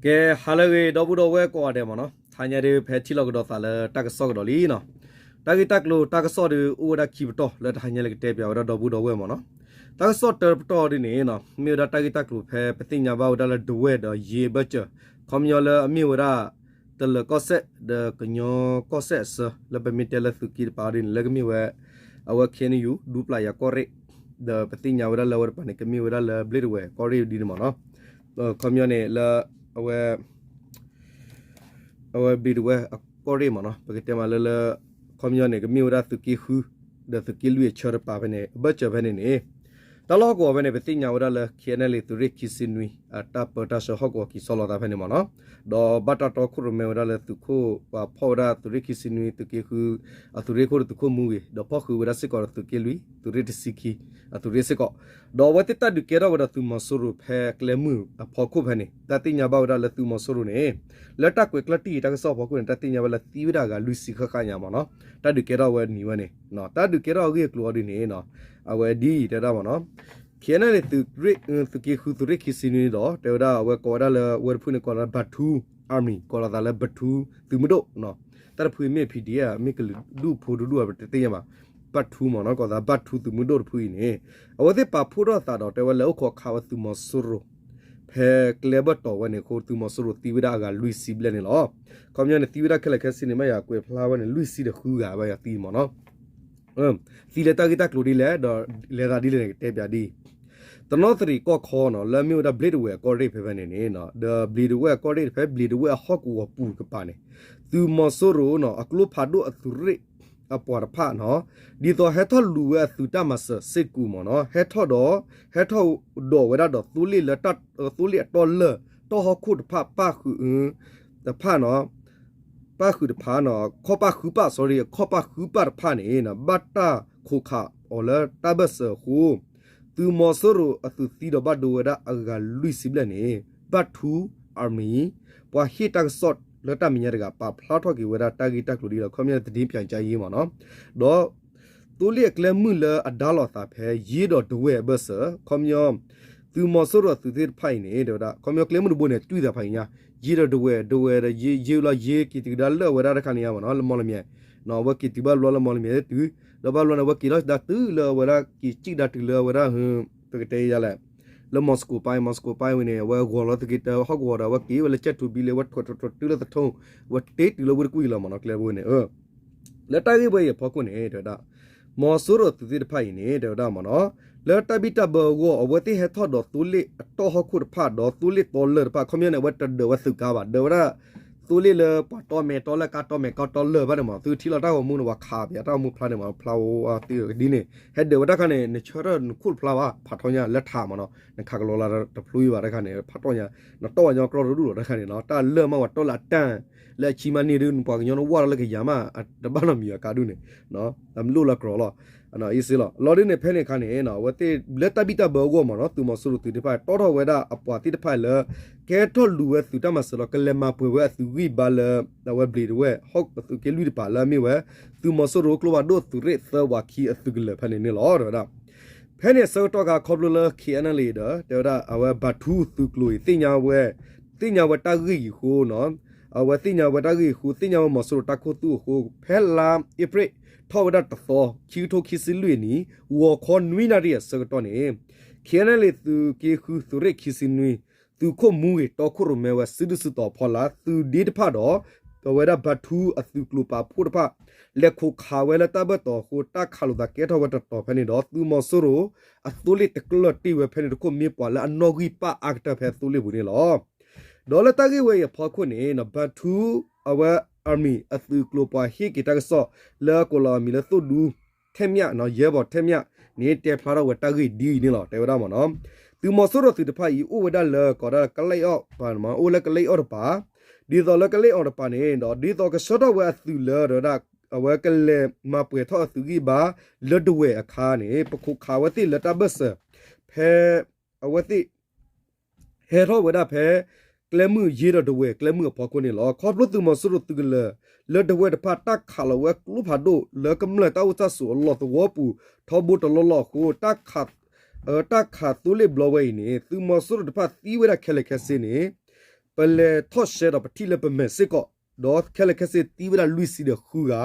ကဲ ဟါလၢအဂ့ၤ ဒီပုၢ်ဒီဝဲၢ်ကိးဂၤဒဲးမ့ၢ်နီၤ, တဟါညါဒုး ဖဲထံၣ်လိာ်ကဒီးသးလၢတၢ်ကစီၣ်ကဒီးလံနီၤ. တၢ်ဂ့ၢ်တၢ်ကျိၤတၢ်ကစီၣ်ဒုး အိၣ်ဝဲဒၣ်ခံပတီၢ်လၢတဟါညါလၢကတဲပၠးဝဲဒၣ်ဒီပုၢ်ဒီဝဲၢ်မ့ၢ်နီၤ. တၢ်ကစီၣ်တၢပတီၢ်ဒုးန့ၣ်နီၤ မ့ၢ်ဝဲဒၣ်တၢ်ဂ့ၢ်တၢ်ကျိၤဖဲပသ့ၣ်ညါဘၣ်ဝဲဒၣ်လၢဒဝဲၢ်ဒီးယ့အဘၢၣ်စၢၤ ခီပညီလၢအမ့ၢ်ဝဲဒၣ် တလၢၤကီၢ်စဲၣ်ဒီးကညီကီၢ်စဲၣ်အဆၢ လၢပမ့ၢ်တဲလၢသုးက့တပၤဒ်န့ၣ် လၢကမ့ၢ်ဝဲ အဝဲ ခ့ၣ်အဲၣ်ယူၣ် ဒူပျၢ်ယၤကီၢ်ရ့ၣ်, ဒီးပသ့ၣ်ညါဝဲဒၣ်လၢအဝဲတပၤန့ၣ် ကမ့ၢ်ဝဲဒၣ်လၢဘျ့ၣ်ဒဝဲၢ်ကီၢ်ရ့ၣ်ဒ်န့ၣ်မ့ၢ်နီၤ. ခီပညီန့ၣ်လၢ အဝဲ အဝဲဘျ့ၣ်ဒဝဲၢ်အကီၢ်ရ့ၣ်မ့ၢ်နီၤ ပကတဲမးလၢလၢ ခီပညီန့ၣ် ကမ့ၢ်ဝဲဒၣ်သုးက့ဃု ဒီးသုးက့လွံၢ်အဆၢတပၤဖဲန့ၣ် အဘၢၣ်စၢၤဖဲန့ၣ်န့ၣ် တၢ်လီၢ်ဟီၣ်ကဝီၤဖဲန့ၣ် ပသ့ၣ်ညါဝဲဒၣ်လၢ ခ့ၣ်အဲၣ်ယူၣ် သုးရ့ၣ်ခံဆံနွံ အတၢ်ပၢတၢ်ဆှၢဟီၣ်ကဝီၤကံၢ်စီလီၤသးဖဲန့ၣ်မ့ၢ်နီၤ, ဒီးဘၣ်တၢ်တီခိၣ်ရိၣ်မဲဝဲဒၣ်လၢသုးခိၣ် ပှၤဖီၣ်ဝဲဒၣ်သုးရ့ၣ်ခံဆံနွံ သုးက့ဃု အသုးရ့ၣ်ခိၣ်ဒီးသုးခိၣ်မူဂ့ၤ ဒီးဖီၣ်ဃုာ်ဝဲဒၣ်စ့ၢ်ကီးဒီးသုးက့လွံၢ် သုးရ့ၣ်တဆံခံ အသုးရ့ၣ်စ့ၢ်ကီး, ဒီးအဝဲသ့ၣ်တၢ်ဒုးကဲထီၣ်ဝဲဒီးသုးမီၤစိရိၤဖဲကျဲမုၢ်အဖီခိၣ်ဖဲန့ၣ် တၢ်သ့ၣ်ညါဘၣ်ဝဲဒၣ်လၢသုးမီၤစိရိၤန့ၣ် လၢတၢ်ကွဲးကျၢၢ်တံၢ်တၢ်ကစီၣ်အဖီခိၣ်န့ၣ် တၢ်သ့ၣ်ညါဘၣ်လၢသံဝဲဒၣ်အဂၤလွံၢ်ဆံဃၣ်ဃၣ်ညါမ့ၢ်နီၤ, တၢ်ဒုးကဲထီၣ်ဝဲနံၤဝဲန့ၣ် တၢ်ဒုးကဲထီၣ်အဂ့ၢ်အကျိၤအီၤဒ်န့ၣ် အဝဲဒ်အံၤတဲဒၣ်မ့ၢ်နီၤ, ခ့ၣ်အဲၣ်ယူၣ် သုးက့ဃုသုးရ့ၣ်ခံဆံနွံဒီး တဲဝဲဒၣ်အဝဲကိးဝဲဒၣ်လၢဝဲတဖုန့ၣ် ကိးလီၤသး Batu Army ကိးလီၤသးလၢ Batu သုးမုၢ်ဒိၣ်, တၢ်တဖုမ့ၢ် PDF မ့ၢ်ကလုာ်ဒူၣ်ဖိတဒူၣ် ပတသ့ၣ်ညါဘၣ်, Batu မ့ၢ်နီၤ ကိးသး Batu သုးမုၢ်ဒိၣ်တဖုအံၤန့ၣ် အဝဲသ့ၣ်ပာ်ဖှိၣ်ထီၣ်သးဒီး တဲဝဲလဲၤအိၣ်ခိးခးဝဲသုးမီၤစိရိၤ ဖဲကျဲဘၢၣ်တီၤဝဲန့ၣ်အဃိ သုးမီၤစိရိၤသံဝဲဒၣ်အဂၤလွံၢ်ဆံဘျဲၣ်န့ၣ်လီၤ. ခီပညီန့ၣ် သံဝဲဒၣ်ခဲလၢာ်ခဲဆ့န့ၣ် မ့ၢ်ယၤကွဲးဖျါဝဲန့ၣ် လွံၢ်ဆံဒီးဃုဂၤဘၣ်ယၤသံမ့ၢ်နီၤ သံလၢတၢ်ဂ့ၢ်တၢ်ကျိၤဒ်လဲၣ် ဒီးလဲၤသးဒ်လဲၣ်န့ၣ် ကတဲပၠးဒ်အံၤ, တနီသရံၣ်ကီၢ်ခီနီၤ လၢအမ့ၢ်ဝဲဒၣ်ဘျ့ၣ်ဒဝဲၢ်အကီၢ်ရ့ၣ်ဖဲဖဲန့ၣ်န့ၣ် ဒီးဘျ့ၣ်ဒဝဲၢ်အကီၢ်ရ့ၣ်ဖဲဘျ့ၣ်ဒဝဲၢ်အဟီၣ်ကဝီၤပူၤတကပၤန့ၣ် သုးမီၤစိရိၤနီၤ အကျိဖးဒိၣ်အသုးရ့ၣ် အပှၤတဖၣ်နီၤ ဒ်သိးဟဲထီၣ်လူၤဝဲအသုးတၢ်မၤစၢၤစ့ၢ်ကီးမ့ၢ်နီၤ ဟဲထီၣ်ဒီး ဟဲထီၣ်ဒီးဝဲဒၣ်ဒီးသိလ့ၣ်လၢ သိလ့ၣ်အတီၢ်လၢၢ် တီၢ်ဟီၣ်ခိၣ်တဖၣ် ပၣ်ဃုာ် တဖၣ်နီၤ ပၣ်ဃုာ်တဖၣ်နီၤ ခီၣ်ပၣ်ဃုပၣ် sorry ခီၣ်ပၣ်ဃုပၣ်တဖၣ်န့ၣ် ဘၣ်တၢ်ခိးခးအီၤလၢတၢ်ဘၢၣ်စၢၤအဃိ သုးမီၤစိရိၤအသုးသံဒီးဘၣ်ဒိဝဲဒၣ်အဂၤလွံၢ်ဆံဘျဲၣ်န့ၣ် Batu Army ပှၤဟ့ၣ်တၢ်ကစီၣ်လၢတၢ်မဲာ်ညါတဂၤ ပာ်ဖျါထီၣ်က့ၤဝဲဒၣ်တၢ်ဂ့ၢ်တၢ်ကျိၤဒ်လီၤ. ခီပညီ သတင်းပြန်ကြားရေး မ့ၢ်နီၤ ဒီး သိလ့ၣ်အကျဲမုၢ်လၢအဒါလိာ်သးဖဲ ယ့ဒီးဒဝဲၢ်အဘၢၣ်စၢၤ ခီပညီ သုးမီၤစိရိၤအသုးသ့ၣ်တဖၣ်အံၤန့ၣ် တဲဝဲဒၣ် ခီပညီကျဲမုၢ်တဘိန့ၣ် တွံၢ်သးဖးညါ ယ့ဒီးဒဝဲၢ် ဒဝဲၢ်ဒီးယ့ ယ့လီၤ ယ့က့ၤတုၤကဒါလၢအဝဲဒၣ်တခါန့ၣ်ညါမ့ၢ်နီၤ လၢမီၢ်လမၠဲၣ် အဝဲက့ၤတုၤဘၣ်ဘျီလၢမီၢ်လမၠဲၣ်တုၤ ဒီးဘၣ်ဘျီန့ၣ် အဝဲက့ၤလီၤဒါတုၤလၢအဝဲဒၣ် က့ၤစံၣ်ဒါတုၤလၢအဝဲဒၣ် ပကတဲယါလဲၣ် လၢမီၤစကိၤပၢ်အံၤ မီၤစကိၤပၢ်အံၤဝဲန့ၣ် အဝဲဂီၤလီၤသက့တၢ်ဟီၣ်ကဝီၤဒီး အဝဲက့ၤဝဲလၢကၠဲၣ်ထူဘံလၢ အဝဲထွဲထွဲထွဲတုၤလၢသထူ အဝဲတ့တုၤလၢဝ့ၢ်တကူၣ်အံၤလီၤမ့ၢ်နီၤ ကျဲဘိန့ၣ် လၢတၢ်ဂ့ၢ်ဝဲအံၤအဖီခိၣ်န့ၣ် တဲဝဲဒၣ် မီၤစိရိၤသုးသ့ၣ်တဖၣ်အံၤန့ၣ် တဲဝဲဒၣ်မ့ၢ်နီၤ လၢတၢ်ဘံၣ်တၢ်ဘၢအဂီၢ် အဝဲသ့ၣ်ဟဲထီၣ်ဒီးသိလ့ၣ်အတီၢ်ဟီၣ်ခိၣ်တဖၣ် ဒီးသိလ့ၣ်တီလၢၢ်တဖၣ် ခီပညီန့ၣ် အဝဲတဒၢးဝဲသုးကါဘၣ် ဒၢးဝဲဒၣ် သိလ့ၣ်လၢပှၤတီမဲာ်တီလၢၢ် ကါတီမဲာ်ကါတီလၢၢ်ဘၣ်န့ၣ်မ့ၢ် သုထံၣ်လီၤတၢ်ဂီၤမူန့ၣ် ပှၤခးပယီၤတၢ်ဂီၤမူဖျါန့ၣ်မ့ၢ် ဖျါဝဲသ့ၣ်ဒ်န့ၣ် ဟဲဒၢးဝဲတၢ်ခါန့ၣ် နဆၢထၢၣ်နခိၣ်တဖျါဘၣ် ဖးထီညါလၢထးမ့ၢ်နီၤ နခးကလီလၢတဖျိဘၣ်တၢ်ခါန့ၣ် ဖးထီညါ နတီၢ်ဝဲညီကြီတဒူၣ်လီၤတၢ်ခါန့ၣ်နီၤ တၢ်လၢၢ်မးပှၤတီလၢအတၢ် လၢအဆံမးန့ၣ်ဒုး ပှၤကညီနဝၢ်လၢကယၤမး တဘၣ်နီတမံၤအကါဒုးန့ၣ် အမ့ၢ်လိၣ်လၢကြီလီၤ အံၤစ့လီၤ လီၤဒုးန့ၣ် ဖဲန့ၣ်အခါန့ၣ် အဝဲသ့ၣ်လၢတၢ်ဘံၣ်တၢ်ဘၢအဂီၢ်မ့ၢ်နီၤ သုးမီၤစိရိၤသုးသ့ၣ်တဖၣ် တီထီၣ်ဝဲဒၣ်အပှၤသ့ၣ်တဖၣ်လၢ ကဲထီၣ်လူၤဝဲသုးတၢ်မၤစၢၤလီၤ ကလဲၤမၤပှဲၤဝဲအသုးဂံၢ်ဘါလၢ အဝဲဘျ့ၣ်ဒဝဲၢ် ဟီၣ်သုးက့လွံၢ်တပၤလၢအမ့ၢ်ဝဲ သုးမီၤစိရိၤကျိဖးဒိၣ်သုးရ့ၣ်သၢဝးခံအသုးကလၢၤဖဲန့ၣ်န့ၣ်လီၤ တဲဝဲဒၣ် ဖဲန့ၣ်အဆၢကတီၢ်ခါခီဖျိလၢ ခ့ၣ်အဲၣ်ယူၣ် ဒီး တဲဝဲဒၣ် အဝဲ ဘၣ်ထူသုးကျိၤအံၤ သ့ၣ်ညါဝဲ သ့ၣ်ညါဝဲတၢ်ဂ့ၢ်အံၤအဃိနီၤ အဝဲသ့ၣ်ညါဝဲတၢ်ဂ့ၢ်အဃိ သ့ၣ်ညါဝဲမီၤစိရိၤတၢ်ခိၣ်သူအဃိ ဖဲလါအ့ဖြ့ၣ် ထီၣ်ဝဲဒၣ်တသီ ခံကထိခံဆံလွံၢ်အနံၣ် ဂီၤခီနွံနၣ်ရံၣ်အဆၢကတီၢ်န့ၣ် ခ့ၣ်အဲၣ်ယူၣ် သုးက့ဃုသုးရ့ၣ်ခံဆံနွံ သုးခိၣ်မူဂ့ၤတီခိၣ်ရိၣ်မဲဝဲစုဒုၣ်စုတီၤဖီလာ် သုးဒ့တဖၣ်ဒီး အဝဲဒၣ်ဘၣ်ထူအသုးကျိၤပာ်ဖှိၣ်တဖၣ် လဲၤခိးခးဝဲလၢတၢ်ဘၢၣ်တီၤအဃိ တၢ်ခးလိာ်သးကဲထီၣ်ဝဲတတီၤဖဲန့ၣ်ဒီး သုးမီၤစိရိၤအသိလ့ၣ်တကျၢၢ်တ့ၢ်ဝဲဖဲန့ၣ်တခိၣ် မ့ၢ်ပှၤလၢအနီၣ်ဂံၢ်ပၣ်အါကတၢၢ်ဖဲသိလ့ၣ်ပူၤန့ၣ်လီၤ. ဒီးလၢတၢ်ဂ့ၢ်ဝဲအံၤအဖီခိၣ်န့ၣ် ဘၣ်ထူ အဝဲ Army အသုးကျိၤပှၤဟ့ၣ်က့ၤတၢ်ကစီၣ် လၢအကိးလီၤအမံၤလၢသိၣ်ဒူ ထဲမြတ် ရဲဘော်ထဲမြတ် န့ၣ် တဲဖျါထီၣ်ဝဲတၢ်ဂ့ၢ်ဒ်အံၤန့ၣ်လီၤ. တဲဝဲဒၣ်မ့ၢ်နီၤ သုးမီၤစိရိၤသုးတဖၣ်အံၤ အိၣ်ဝဲဒၣ်လၢ ကိးဒၣ်လၢကလံၣ်အီၣ်ပၤ အိၣ်လၢကလံၣ်အီၣ်တပၤ ဒ်သိးလၢကလံၣ်အီၣ်တပၤန့ၣ်ဒီး ဒ်သိးကဆှၢထီၣ်ဝဲအသုးလၢ တဲဝဲဒၣ် အဝဲကလဲၤမၤပှဲၤထီၣ်အသုးဂံၢ်ဘါ လၢဒဝဲၢ်အခါန့ၣ် ပခိးခးဝဲသ့ၣ်လၢတၢ်ဘၢၣ်စၢၤ ဖဲ အဝဲသ့ၣ် ဟဲထီၣ်ဝဲဒၣ်ဖဲ ကျဲမုၢ်ယ့ဒီးဒဝဲၢ်ကျဲမုၢ်အဖီခိၣ်န့ၣ်လီၤ. ခီဖျိသုးမီၤစိရိၤသုးကလၢၤ လၢဒဝဲၢ်တဖၣ် တၢ်ခးလီၤဝဲကျိဖးဒိၣ်လၢကမျၢၢ်တၢ်အိၣ်တၢ်ဆိးအလီၢ်သဝီပူၤ ထီဘိတလီၢ်လီၢ်အဃိ တၢ်ခးသိလ့ၣ်ဘျီဝဲအံၤန့ၣ် သုးမီၤစိရိၤတဖၣ်သံဝဲဒၣ်ခဲလၢာ်ခဲဆ့န့ၣ် ပလဲၤထီၣ်ရှဲဒီးပထံၣ်လၢပမဲာ်စ့ၢ်ကီး, ဒီးခဲလၢာ်ခဲဆ့သံဝဲဒၣ်လွံၢ်ဆံဒီးဃုဂၤ,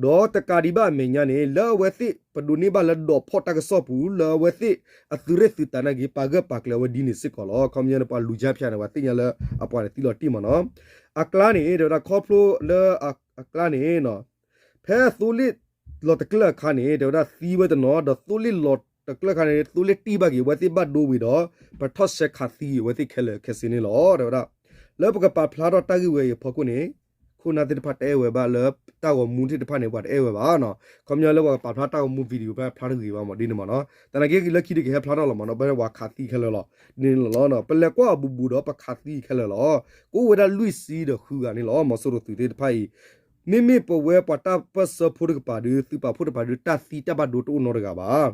ဒီးတကးဒံးဘၣ်အမဲာ်ညါန့ၣ် လၢအဝဲသ့ၣ်ပဒိးန့ၢ်ဘၣ်လၢဒိးဖီၣ်တၢ်ကစီၣ်ပူၤ လၢအဝဲသ့ၣ်အသုးရ့ၣ်သုးတၢ်နာ်က့ၤ ပာ်ဂၢၢ်ပာ်ကျၢၤဝဲဒ်န့ၣ်စ့ၢ်ကီးလီၤ. ခီပညီန့ၣ် ပှၤလူၤကၠါဖၠါန့ၣ် ပှၤသ့ၣ်ညါလၢအပှၤန့ၣ်သံလီၤတံၢ်မ့ၢ်နီၤ. အကျါန့ၣ် တဲဝဲဒၣ်ခီဖျိလၢအကျါန့ၣ် ဖဲသိလ့ၣ်လီၤတကျၢၢ်အခါန့ၣ် တဲဝဲဒၣ်သံဝဲတနီၤ, ဒီးသိလ့ၣ်လီၤတကျၢၢ်အခါန့ၣ် သိလ့ၣ်တံၢ်ဘၣ်က့ၤ အဝဲသ့ၣ်ဘၣ်ဒိဝံၤဒီး ပထီၣ်ရှဲခးသံအဝဲသ့ၣ်ခဲလၢာ်ခဲဆ့န့ၣ်လီၤ. တဲဝဲဒၣ် လၢပကပာ်ဖျါထီၣ်တၢ်ဂ့ၢ်ဝဲအံၤအဖီခိၣ်န့ၣ် ခိၣ်နၢ်သ့ၣ်တဖၣ်တအဲၣ်ဝဲဘၣ်လၢတၢ်ဂီၤမူသ့ၣ်တဖၣ်န့ၣ် ပှၤတအဲၣ်ဝဲဘၣ်နီၤ. ခီပညီလၢပှၤကပာ်ဖျါတၢ်ဂီၤမူ video ဖဲဖျါတဂ့ၤဘၣ်မ့ၢ်ဒ်န့ၣ်မ့ၢ်နီၤ. သနာ်က့လၢခံတက့ၤဟဲဖျါထီၣ်လီၤမ့ၢ်နီၤ, ပဝဲခးသံခဲလၢာ်လီၤ. ဒ်န့ၣ်လီၤ. ပလဲၤကွၢ်အီၤဘူးဘူးဒီး ပခးသံခဲလၢာ်လီၤ. ကအိၣ်ဝဲဒၣ်လွံၢ်ဆံဒီးဃုဂၤန့ၣ်လီၤ. မီၤစိရိၤသုးသ့ၣ်တဖၣ်အံၤ မ့မ့ၢ်ပဝဲပှၤတၢ်ပၢၢ်ဆၢဖိတကပၤဒီး သုးပာ်ဖှိၣ်တကပၤဒီး တၢ်သံတၢ်ဘၣ်ဒိတအိၣ်နီတဂၤဘၣ်.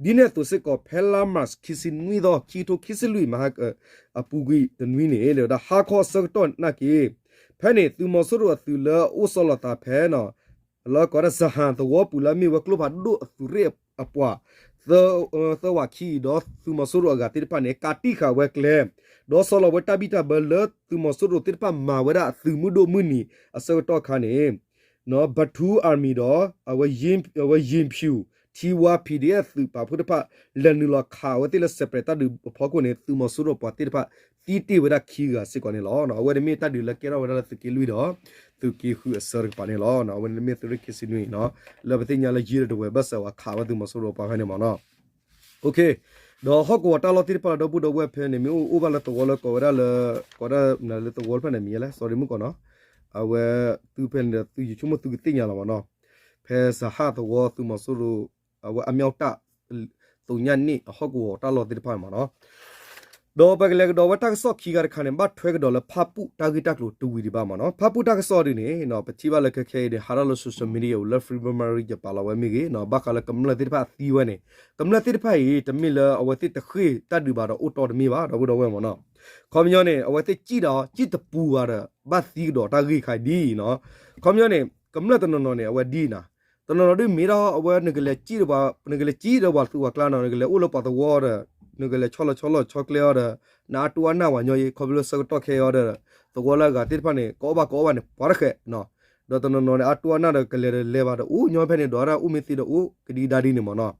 ဒ်န့ၣ်အသိးစ့ၢ်ကီး ဖဲလါမၢ်ၡး ခံဆံနွံသီ ခံကထိခံဆံလွံၢ် မဟါ အပူၤကွံာ်တနွံန့ၣ် ဒီးဟါခီအဆၢကတီၢ်နာ်က့ ဖဲန့ၣ် သုးမီၤစိရိၤအသုးလၢအအိၣ်ဆီလီၤသးဖဲ လၢကိးဒၣ် စဟၣ် သဝီပူၤလၢအမ့ၢ်ဝဲကျိဖးဒိၣ်အသုးရ့ၣ်အပှၤ သၢဝးခံအံၤ ဒီးသုးမီၤစိရိၤအဂၤသ့ၣ်တဖၣ်န့ၣ် ကးတံာ်ဃာ်ဝဲကျဲ ဒီးဆီလီၤဝဲတၢ်ဘံၣ်တၢ်ဘၢလၢသုးမီၤစိရိၤသ့ၣ်တဖၣ်မၤဝဲဒၣ်အသုးမုၢ်ဒိၣ်မုၢ်နံၤအဆၢကတီၢ်အခါန့ၣ် Bato Army ဒီး အဝဲ ယ့ၣ်ဖၠူၣ် ထံဝါ P D F သုးပာ်ဖှိၣ်တဖၣ် လဲၤနုာ်လီၤခးအဝဲသ့ၣ်လၢ စဲးပြဲး တၢ်ဒုးအဖီခိၣ်န့ၣ် သုးမီၤစိရိၤပှၤသ့ၣ်တဖၣ် သံတ့ၢ်ဝဲဒၣ်ခံဂၤစ့ၢ်ကီးန့ၣ်လီၤ. အဝဲန့ၣ်မ့ၢ်တၢ်ဒုးလၢကဲထီၣ်ဝဲဒၣ်လၢသုးက့လွံၢ်ဒီး သုးက့ဃုအဆၢတကပၤန့ၣ်လီၤ. အဝဲန့ၣ်မ့ၢ်သုးရ့ၣ်ခံဆံနွံနီၤ လၢပသ့ၣ်ညါလၢယံာ်တဝဲဘၢၣ်စၢၤဝဲခးဝဲသုးမီၤစိရိၤပှၤဖဲန့ၣ်မ့ၢ်နီၤ. ဒီးဟီၣ်ကဝီၤတၢ်လီၢ်သ့ၣ်တဖၣ်လၢဒီပုၢ်ဒီဝဲၢ်ဖဲန့ၣ် မ့ၢ်အိၣ်အိၣ်ဘၣ်လၢသဝီလၢကိးဝဲဒၣ်လၢ ကိးဒၣ်လၢသဝီတဖျၢၣ်န့ၣ်မံၤယဲလဲၣ် စီၤဒ့မုၣ်ကီးနီၤ အဝဲသုဖဲန့ၣ်ဒီး သုယဆိကမိၣ်သုကသ့ၣ်ညါလီၤမ့ၢ်နီၤ. ဖဲစဟၣ်သဝီသုးမီၤစိရိၤ အဝဲအမ့ၢ်အီၣ်တၢ် သိညၣ်န့ၣ်အဟီၣ်ကဝီၤတၢ်လီၢ်သ့ၣ်တဖၣ်န့ၣ်မ့ၢ်နီၤ. ဒီးပကလဲၤကဒီးဝဲတၢ်ကစီၣ်ခံဂၤတခါန့ၣ် ဘၣ်ထွဲကဒီးလၢဖၣ်ပူၣ်တၢ်ဂ့ၢ်တၢ်ကျိၤတဝံၤဒံးဘၣ်မ့ၢ်နီၤ. ဖၣ်ပူၣ်တၢ်ကစီၣ်ဒ်န့ၣ် ပထံၣ်ဘၣ်လၢခဲခဲအံၤန့ၣ် ဟးထီၣ်လၢ social media လၢ Free Burma Radio ပာ်လီၤဝဲမ့ၢ်ဂ့ၤ ဘၣ်ဃးလၢကမျၢၢ်သ့ၣ်တဖၣ်အသံဝဲန့ၣ် ကမျၢၢ်သ့ၣ်တဖၣ်အံၤ တမ့ၢ်လၢအဝဲသ့ၣ်တဃ့ၢ်တၢ်ဒုးဘၣ်ဒီးအိၣ်တီတမ့ၢ်ဘၣ် ဒီပုၢ်ဒီဝဲၢ်မ့ၢ်နီၤ. ခီပညီန့ၣ် အဝဲသ့ၣ်စံၣ်ဒီး စံၣ်တပူၤဘၣ်ဒီး ဘၣ်သံကဒီးတၢ်ဂ့ၢ်ခါအံၤဒ်အံၤနီၤ. ခီပညီန့ၣ် ကမျၢၢ်တနီၤနီၤန့ၣ် အဝဲဒ်အံၤနီၤ တနီၤနီၤဒ်မ့ၢ်ဒီးအဝဲ နကလဲၤစံၣ်ဒီးပှၤ နကလဲၤစံၣ်ဒီးပှၤသူးပှၤကျါနီၤ နကလဲၤအိၣ်လၢပှၤသဝီဒီး နကလဲၤဆီလီၤဆီလီၤဆီကျဲအီၤဒီး နအတိအနၢ်ဝဲညီအံၤ ခီဖျိလၢဆၢကတီၢ်ခဲအံၤဒီး သဝီလၢအဂၤသ့ၣ်တဖၣ်န့ၣ် ကအီၣ်ဘၣ်ကအီဘၣ်န့ၣ် ပှၤတဃဲးနီၤ. ဒီးတနီၤနီၤန့ၣ် အတိအနၢ်ဒီးကလဲၤဒီးလဲၤဘၣ်ဒီးအိၣ်ညီဖဲန့ၣ် ဒွးဒၣ်အိၣ်မ့ၢ်သ့ဒီးအိၣ်ကဒံကဒါဒ်န့ၣ်မ့ၢ်နီၤ.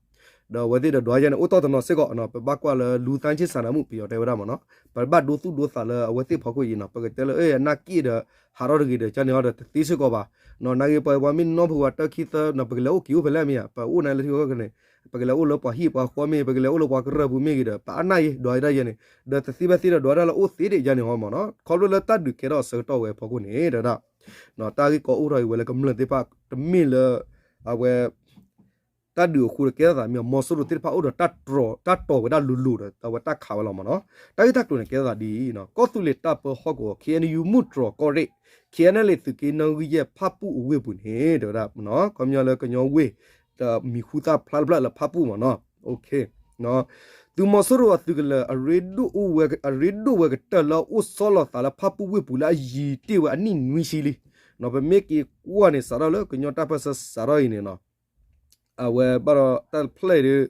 ဒီးအဝဲသ့ၣ်ဒီးဒွးယဲန့ၣ် အိၣ်တီၢ်တနီၤစ့ၢ်ကီးနီၤ ပဘၣ်ကွၢ်လၢလူသၣ်ဆ့ၣ်စးနၢမူၣ် ပယီၤတဲဝဲဒၣ်မ့ၢ်နီၤ ပဘၣ်ဒိသူၣ်ဒိသးလၢအဝဲသ့ၣ်ဖီခိၣ်အံၤနီၤ ပကတဲလၢအနၢ်က့ၣ်ဒီး ဟးထီၣ်တဂ့ၤဒီး ကန့ၣ်အီၤဒီးတသ့စ့ၢ်ကီးဘၣ်. နီၤ နာ်က့ပှၤမ့ၢ်နီၢ်ဖိဝဲတၢ်ခံသၢနီၤ ပကလဲၤအိၣ်က့ၤအိၣ်ဖဲလဲၣ်မ့ၢ်ဧါ ပအိၣ်နၤလၢထံဂီၢ်ကန့ၣ် ပကလဲၤအိၣ်လၢပှၤဟံၣ်ပှၤဃီမ့ၢ် ပကလဲၤအိၣ်လၢပှၤကရၢၢ်ပူၤမ့ၢ်ဂ့ၤဒီး ပအနၢ်ယဲ ဒွးဒၣ်ယဲန့ၣ် ဒီးတသ့ဘၣ်သ့ဒီးဒွးဒၣ်လၢအိၣ်သ့ဒံးယဲန့ၣ်ဟီမ့ၢ်နီၤ ခီဖျိလၢတၢ်ဒုးကဲထီၣ်အဆၢကတီၢ်ဝဲအဖီခိၣ်န့ၣ် တဝဲဒၣ် တၢ်ဂ့ၢ်ကီအိၣ်ထီၣ်အံၤဝဲလၢကမျၢၢ်သ့ၣ်တဖၣ် တမ့ၢ်လၢ အဝဲ တၢ်ဒုးအဃိဒီးကဲထီၣ်သးမ့ၢ် မီၤစိရိၤသ့ၣ်တဖၣ်အိၣ်ဒီး တၢ်တီၢ်ဝဲဒၣ်လိၤလိၤဒီး အဝဲတၢ်ခးဝဲလီၤမ့ၢ်နီၤ. တၢ်ဂ့ၢ်တၢ်ကျိၤန့ၣ် ကဲထီၣ်သးဒ်အံၤနီၤ ကီၢ်သူလ့ၤတၢ်ပၢဟီၣ်ကဝီၤ K N U မုၢ်တြီၤကီၢ်ရ့ၣ် K N L A သုးက့နီၣ်ဂံၢ်ယဲၢ် ဖၣ်ပူၣ်အဝ့ၢ်ပူၤန့ၣ် တဝဲဒၣ် ခီပညီလၢကညီဝ့ၢ် တမံၤဃူသၣ်ဖျါတဖျၢၣ်လၢဖၣ်ပူၣ်မ့ၢ်နီၤ သုးမီၤစိရိၤအသုးကလၢၤ အရ့ဒိၣ်ဝဲ အရ့ဒိၣ်ဝဲကတၢၢ်လၢအအိၣ်ဆီလီၤသးလၢဖၣ်ပူၣ်ဝ့ၢ်ပူၤလၢအယံၤတ့ၢ်ဝဲအနံၣ်နွံဆံလံ. ပမ့ၢ်က့ၤကွၢ်န့ၣ် စးထီၣ်လၢကညီတၢ်ပၢၢ်ဆၢစးထီၣ်အံၤန့ၣ်နီၤ အဝဲဘၣ်ဒီးတၢ်တဖျၢၣ်အံၤဒီး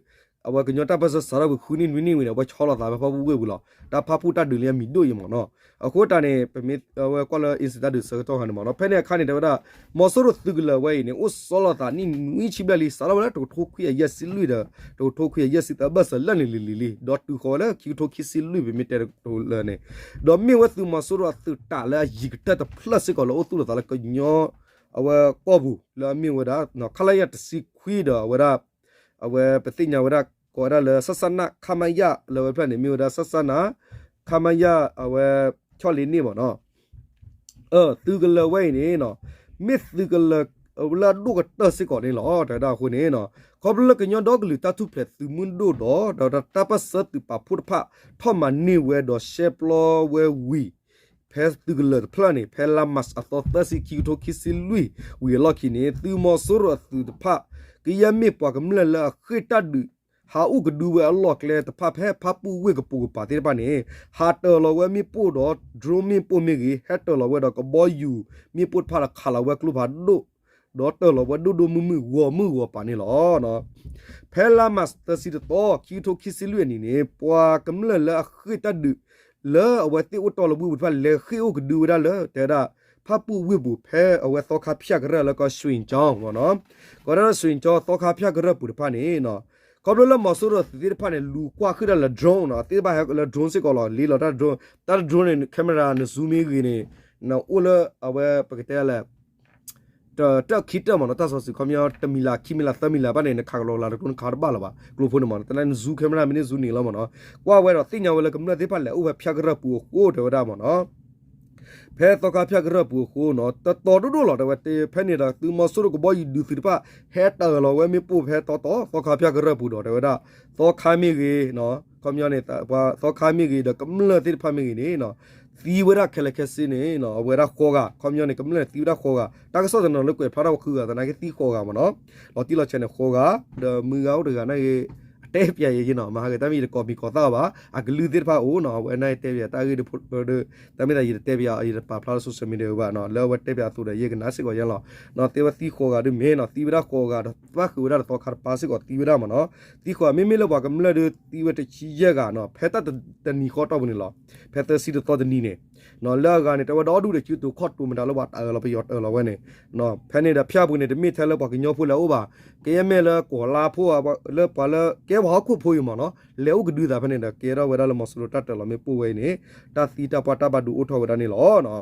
အဝဲကညီတၢ်ပၢၢ်ဆၢစးထီၣ်ပူၤဃုနံၣ်နွံနံၣ်ဝံၤန့ၣ် အဝဲဆီလီၤသးဖဲဖၣ်ပူၣ်ဝ့ၢ်ပူၤလီၤ. တၢ်ဖၣ်ပူၣ်တၢ်ဒုးလံအမံၤဒိၣ်အံၤမ့ၢ်နီၤ. အဃိတၢ်န့ၣ် ပမ့ၢ်အဝဲကွၢ်လၢ incident တၢ်ဒုးဆၢကတီၢ်ခါန့ၣ်မ့ၢ်နီၤ ဖဲန့ၣ်အခါန့ၣ် တဲဝဲဒၣ် မီၤစိရိၤသုးကလၢၤဝဲအံၤန့ၣ် အိၣ်ဆီလီၤသးနံၣ်နွံဆံဘျဲၣ်လံ စးထီၣ်ဝဲလၢတကထိခွံကယၤယဲၢ်ဆံလွံၢ်ဒီး တကထိခွံကယၤယဲၢ်ဆံသၢဘၢၣ်စၢၤလၢာ်န့ၣ်လံၤလံၤလံ ဒီးတုၤဃီၤဝဲလၢခံကထိခံဆံလွံၢ် ပမ့ၢ်တဲတကထိလၢာ်န့ၣ် ဒီးမ့ၢ်ဝဲသုးမီၤစိရိၤအသုးတၢ်လၢအယံၤကတၢၢ်တဖျၢၣ်စ့ၢ်ကီးလၢအိၣ်သူၣ်လီၤသးလၢကညီ အဝဲကီၢ်ပူၤလၢအမ့ၢ်ဝဲဒၣ် ခလရ တဆံခွံဒီးအဝဲဒၣ် အဝဲပသ့ၣ်ညါဝဲဒၣ် ကိးဝဲဒၣ်လၢ စစန ခမရ လၢဝဲဖျၢၣ်န့ၣ် မ့ၢ်ဝဲဒၣ် စစန ခမရ အဝဲ ဆီၣ်လ့န့ၣ်မ့ၢ်နီၤ သုးကလၢၤဝဲအံၤန့ၣ် မ့ၢ်သုးကလၢၤလၢအဒိၣ်ကတၢၢ်စ့ၢ်ကီးန့ၣ်လီၤ. တဲဝဲဒၣ်အဃိန့ၣ် ခီဖျိလၢကညီဒီကလုာ်တၢ်ထူၣ်ဖျဲးသုးမုၢ်ဒိၣ်ဒီး ဒီးတၢ်ပၢၢ်ဆၢသုးပာ်ဖှိၣ်တဖၣ် ထီၣ်မၤန့ၢ်ဝဲဒီးရှဲပျီဝဲဝံၤ ဖဲသုးကလၢၤတဖျၢၣ်န့ၣ် ဖဲလါမၢ်ၡးအသီသၢဆံ ခံကထိခံဆံလွံၢ်ဝံၤအလီၢ်ခံန့ၣ် သုးမီၤစိရိၤအသုးတဖၣ် ကယဲၢ်မ့ၢ်ပှၤကမျၢၢ်လၢအဃ့ၢ်တၢ်ဒုး ဟးအိၣ်ကဒုဝဲအလီၢ်ကျဲတဖၣ်ဖဲဖၣ်ပူၣ်ဝ့ၢ်ကပိာ်ကပၤသ့ၣ်တဖၣ်န့ၣ် ဟးတၢၤလီၤဝဲမ့ၣ်ပိၢ်ဒီး drone မ့ၣ်ပိၢ်မ့ၢ်ဂ့ၤ ဟဲတၢၤလီၤဝဲဒီးကဘီယူၤမ့ၣ်ပိၢ်တဖၣ်လၢခးလီၤဝဲကျိဖးဒိၣ် ဒီးတၢၤလီၤဝဲဒိၣ်ဒိၣ်မုၢ်မုၢ်ဂီၤမုၢ်ဂီၤပၤန့ၣ်လီၤ. ဖဲလါမၢ်ၡးသၢဆံတသီ ခံကထိခံဆံလွံၢ်အနံၤန့ၣ် ပှၤကမျၢၢ်လၢအဃ့ၢ်တၢ်ဒုး လၢအဝဲသ့ၣ်အိၣ်တီၢ်လီၤဝ့ၢ်ပူၤတဖၣ် လဲၤဃ့ၢ်အိၣ်ကဒုဝဲဒၣ်လၢ တဲဝဲဒၣ် ဖၣ်ပူၣ်ဝ့ၢ်ပူၤ ဖဲအဝဲသီခါဖၠၣ်ကရၢၢ်လၢကီၢ် ရွှေကျောင်း မ့ၢ်နီၤ, ကီးဒၣ် ရွှေကျောင်း သီခါဖၠၣ်ကရၢၢ်ပူၤတဖၣ်န့ၣ်နီၤ, ခီဖျိလၢမီၤစိရိၤသုးသ့ၣ်တဖၣ်န့ၣ် လူၤကွၢ်ဃုာ်တၢ်လၢ drone နီၤ, သ့ၣ်တဖၣ်ဟဲလၢ drone စ့ၢ်ကီးလီၤ, လ့လီၤတၢ် drone, တၢ် drone န့ၣ် camera န zoom မ့ၢ်ဂ့ၤန့ၣ် နအိၣ်လၢအဝဲပကတဲလဲၣ် တၢၣ်ခံတၢၣ်မ့ၢ်နီၤ, တၢ်စီၤစုၤ ခီပညီ တမံၤလၢ ခံမံၤလၢ သၢမံၤလၢဘၣ်န့ၣ် နခးကလီၤလၢ်တကျိ နခးတဘၣ်လၢၤဘၣ်, ကျိဖိန့ၣ်မ့ၢ်နီၤ, တၢ်လၢန zoom camera မ့ၢ်န့ၣ် zoom န့ၣ်လီၤမ့ၢ်နီၤ, ကွၢ်ဝဲဒီးသ့ၣ်ညါဝဲလၢကမျၢၢ်သ့ၣ်တဖၣ်လဲၤအိၣ်ဖဲဖၠၣ်ကရၢၢ်ပူၤအဃိ တဲဝဲဒၣ်မ့ၢ်နီၤ, ဖဲသီခါဖၠၣ်ကရၢၢ်ပူၤအဃိနီၤ, တတီၤဒိၣ်ဒိၣ်လီၤ တဲဝဲ, ဖဲန့ၣ်ဒီး သုးမီၤစိရိၤကဘီယူၤဒုးသုးတဖၣ် ဟဲတၢၢ်လီၤဝဲမ့ၣ်ပိၢ်ဖဲတီတီ သီခါဖၠၣ်ကရၢၢ်ပူၤဒီး တဲဝဲဒၣ် သီခါမ့ၢ်ဂ့ၤ, ခီပညီန့ၣ် ပှၤသီခါမ့ၢ်ဂ့ၤဒီးကမျၢၢ်သ့ၣ်တဖၣ်မ့ၢ်ဂ့ၤန့ၣ် သံဝဲဒၣ်ခဲလၢာ်ခဲဆ့န့ၣ် အဝဲဒၣ်ဃိးဂၤ, ခီပညီန့ၣ် ကမျၢၢ်န့ၣ်သံဝဲဒၣ်ဃိးဂၤ, တၢ်ကစီၣ်တနီၤလၢကွဲးဖျါထီၣ်ဝဲဃုဂၤသနာ်က့ သံဃိးဂၤမ့ၢ်နီၤ, လီၤတံၢ်လီၤဆဲးန့ၣ်ဃိးဂၤ, ဒီးမုၢ်ဂၤအိၣ်တဂၤနာ်က့ အတဲပၠးယဲယဲနီၤ, မဟါကတၢ်မ့ၢ်ယတကိးမံၤကိးသၣ်ဘၣ်, အကလုၢ်သ့ၣ်တဖၣ်အိၣ်နီၤ, အဝဲနာ်က့တဲပၠးတၢ်ဂ့ၢ်တဖၣ်ဒီး တၢ်မ့ၢ်သးယတတဲပၠး ယတပာ်ဖျါလၢ social media ဘၣ်နီၤ, လၢအဝဲတဲပၠးအသိးဒီး ယကနၣ်စ့ၢ်ကီးယဲလီၤ, သ့ဝဲသံဃိးဂၤဒုးမ့ၢ်နီၤ, သံဝဲဒၣ်ဃိးဂၤဒီး သၣ်ဃုာ်ဝဲဒၣ်ဒီးသီခါတပၤစ့ၢ်ကီးသံဝဲဒၣ်မ့ၢ်နီၤ, သံဃိးဂၤ မ့မ့ၢ်လၢပှၤကမျၢၢ်ဒုးသံဝဲတဆံယဲၢ်ဂၤနီၤ, ဖဲတၢ်တနံၤဃီတီၢ်ပူၤန့ၣ်လီၤ, ဖဲသၢဆံတသီတနံၤန့ၣ် လၢအဂၤန့ၣ် တဲဝဲဒီးအီၣ်ဒူၣ်ဒီး ကၠူတိၤခီၣ်တိၤမတၤလၢပှၤတၢၢ်လီၤ ပယီၤတၢၢ်လီၤဝဲန့ၣ်, ဖဲန့ၣ်ဒီးဖၠၣ်ပူၤန့ၣ် တမ့ၢ်ထဲလၢပှၤကညီဖိလဲၤအိၣ်ဘၣ်, ကယဲၢ်မ့ၢ်လၢကီၢ်လါဖိ လၢပှၤလၢကဲပှၤဟီၣ်ခိၣ်ဖိအံၤမ့ၢ်နီၤ, လဲၤအိၣ်ကဒုသးဖဲန့ၣ်ဒီး ကဲထီၣ်ဝဲဒၣ်လၢမီၤစိရိၤတၢ်တၢၢ်လီၤမ့ၣ်ပိၢ်ဝဲအံၤန့ၣ် တၢ်သံတၢ်ပှၢ်တၢ်ဘၣ်ဒိအိၣ်ထီၣ်ဝဲဒၣ်န့ၣ်လီၤ.